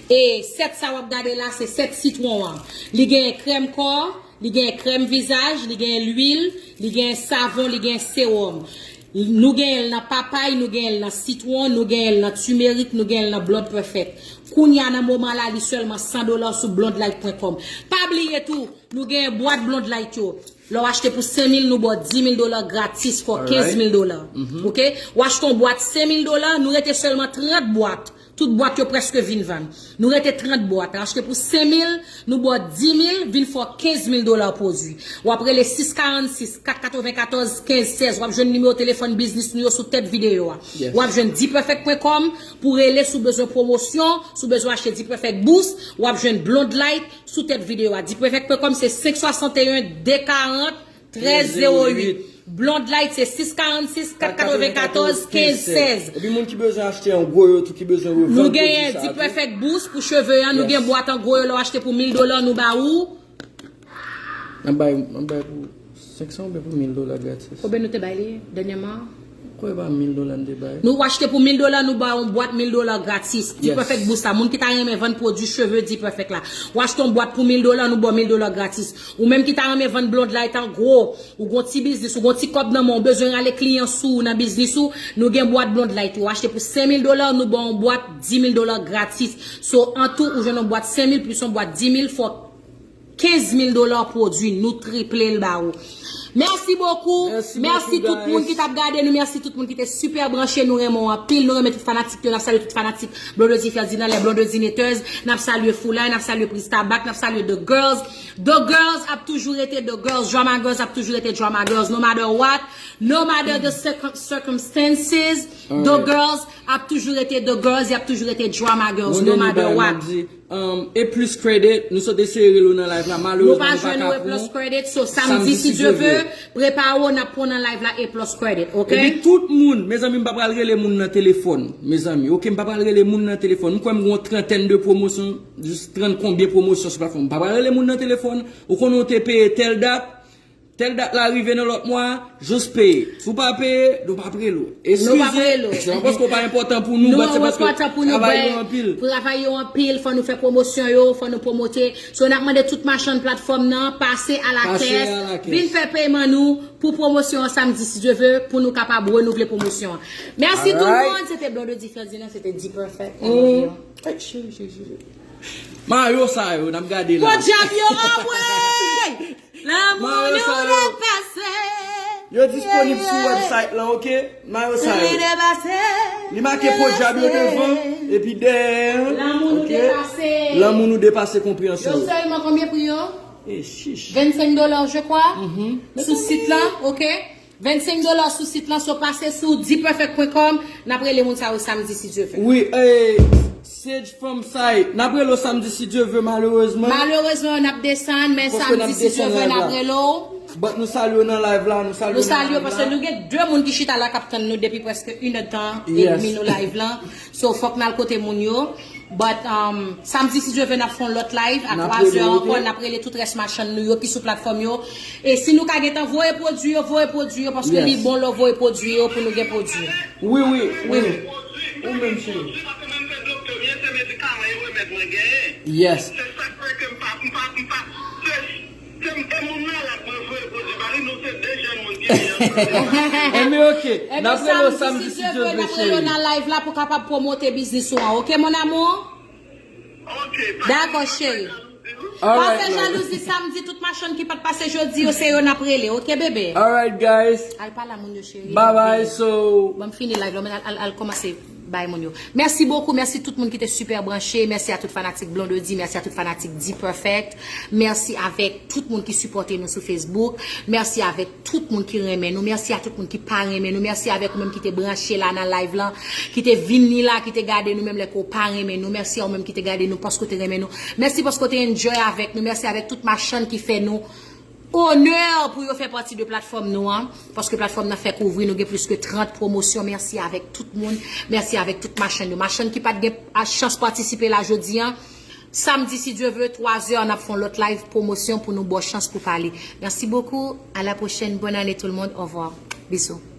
E sèt sa w ap gade la, se sèt sitwon an. Li genyen krèm kò, li genyen krèm vizaj, li genyen lwil, li genyen savon, li genyen sewòm. Nou genyen l nan papay, nou genyen l nan sitwon, nou genyen l nan timerik, nou genyen l nan Blonde Perfect. Kounya nan moman la, li sèlman san dola sou blonde light pwen com. Pa bliye tou, nou genyen bwat Blonde Light yo. Lè w achte pou senk mil, nou ba w dis mil dola gratis, fè w kenz mil dola. Oke? W achte yon bwat senk mil dola, nou rete sèlman trant bwat. Tout bwat yo prèske vin vann. Nou rete trant bwat. Achte pou senk mil, nou ba w dis mil, vin fè w kenz mil dola pwodui. W ap rele sis karannsis, kat katrevenkatòz, kenz sèz. W ap jwenn nimewo telefòn biznis nou yo sou tèt videyo a. Yes. W ap jwenn D Perfect pwen com pou rele si w bezwen pwomosyon, si w bezwen achte D Perfect Boost, w ap jwenn Blonde Light sou tèt videyo a. D Perfect pwen com se senk swasanteyen, de karant, trèz zewo uit. Blonde Light se sis karannsis, kat katrevenkatòz, kenz sèz. Epi moun ki bezwen achte an gwo yo tou, ki bezwen revann pwodui sa tou. Nou genyen D Perfect Boost pou cheve an, nou gen bwat an gwo yo, lè w achte pou mil dola, nou ba ou. N ap bay, n ap bay pou senk san oubyen pou mil dola gratis. Konbyen nou te bay li dènyèman? Kwè pa mil dola n te bay. Nou achte pou mil dola, nou ba yon bwat mil dola gratis. Yes. D Perfect Boost la, moun ki ta renmen vann pwodui cheve D Perfect la. Ou achte yon bwat pou mil dola, nou ba w mil dola gratis. Ou menm ki ta renmen vann Blonde Light an gwo, ou gon ti biznis, ou gon ti kòb nan men w, ou bezwen rale kliyan sou ou nan biznis ou, nou gen bwat Blonde Light ou achte pou senk mil dola, nou ba w yon bwat dis mil dola gratis. So, an tou, ou jwenn yon bwat senk mil plis yon bwat dis mil, fò kenz mil dola pwodui, nou triple l ba ou. Mèsi bokou. Mèsi bokou, guys. Mèsi tout moun ki t ap gade nou. Mèsi tout moun ki te sipè branche. Nou renmen w anpil. Nou renmen tout fanatik yo. N ap salye tout fanatik Blondedy Ferdinand, les Blondedinators. N ap salye Foulay, n ap salye Priz Tabak, n ap salye The Girls. The Girls ap toujou rete The Girls. Drama Girls ap toujou rete Drama Girls. No matter what, no matter the circum- circumstances, The Girls ap toujou rete The Girls. Y ap toujou rete Drama Girls, no matter what. Um, e plus credit, nou sot eseye rele w nan live la, malerezman nou pa ka pran w. Nou pa jwenn nou e plus credit, so samdi, si Dye vle, prepare w, n ap pran w nan live la e plus credit, oke? Epi tout moun, mezanmi, m pa pral rele moun nan telefòn, mezanmi, oke? M pa pral rele moun nan telefòn. M kwè m gen yon trantèn de pwomosyon, jis trant konbyen pwomosyon sou platfòm. M pa pral rele moun nan telefòn. Ou konnen w te peye tèl dat, tèl dat la rive nan lòt mwa, jis peye. Si w pa peye, nou p ap rele w. Eskize, se pa paske w pa enpòtan pou nou, but se paske travay yo anpil. Travay yo anpil, fò nou fè pwomosyon yo, fò nou pwomote. So, n ap mande tout machann platfòm nan, pase a la kès, vin fè peyman nou pou pwomosyon an samdi, si Dye vle, pou nou kapab renouvle pwomosyon an. Mèsi tout moun, se te Blondedy Ferdinand, se te D Perfect. Ay, cheri, cheri, cheri. Mayo sa yo, n ap gade la. Podyab yo, anmwey! Lanmou nou depase. Yo disponib sou website lan, oke? Mayo sa yo. Li depase. Li make podyab yo devan, epi dèyè, oke? Lanmou nou depase. Lanmou nou depase konpreyansyon yo. Yo sèlman konbyen pri yo? E chich. Vennsenk dola, je crois. Sou sit lan, oke? Vennsenk dola sou sit lan, so pase sou D Perfect pwen kòm, n ap rele moun sa yo samdi, si Dye vle. Wi, e, Sage from site. N ap rele w samdi, si Dye vle, malerezman. Malerezman, n ap desann, men samdi, si Dye vle, n ap rele w. But nou salye w nan live la, nou salye w nan live la. Nou salye w paske nou gen de moun ki chita la k ap tann nou depi prèske inèdtan edmi nou live lan. So, fòk n al kote moun yo. But, um, samdi, si Dye vle, n ap fè yon lòt live a twa zè ankò. N ap rele tout rès machann nou yo ki sou platfòm yo. E si nou ka gentan voye pwodui yo, voye pwodui yo, paske li bon lè w voye pwodui yo pou nou gen pwodui. Wi, wi, wi. Ou menm, cheri. Yes. Se m, e moun malad mwen voye pwodui ba li, nou se de jèn moun ki vini ansanm. Ebyen, oke. N ap rele w samdi, si Dye vle, cheri. N ap rele w nan live la pou kapab pwomote biznis ou an, oke, mon amour? Oke, pa gen jalouzi, wi. Dakò, cheri. Pa fè jalouzi samdi, tout machann ki pa t pase jodi yo, se yo n ap rele, oke, bebe? Alright, guys. Al pale a moun yo, cheri. Bye bye, so. Bon, m fini live la, men al, al, al kòmanse. bay moun yo. Mèsi bokou, mèsi tout moun ki te super branche, mèsi a tout fanatik Blondedy, mèsi a tout fanatik D-Perfect, mèsi avèk tout moun ki sipòte nou sou Facebook, mèsi avèk tout moun ki renmen nou, mèsi a tout moun ki pa renmen nou, mèsi avèk ou menm ki te branche la nan live lan, ki te vini la, ki te gade nou menm lè ke w pa renmen nou, mèsi a ou menm ki te gade nou paske w te renmen nou, mèsi paske w te enjoy avèk nou, mèsi avèk tout machann ki fè nou onè pou yo fè pati de platfòm nou an, paske platfòm nan fèk ouvri, nou gen plis ke trant pwomosyon. Mèsi avèk tout moun, mèsi avèk tout machann yo. Machann ki pa t gen chans patisipe la jodi an, samdi, si Dye ve, twa zè, n ap fè yon lòt live pwomosyon pou nou ba w chans pou pale. Mèsi bokou, a la pwochèn, bòn ane tout le monde, au revoir, bisous.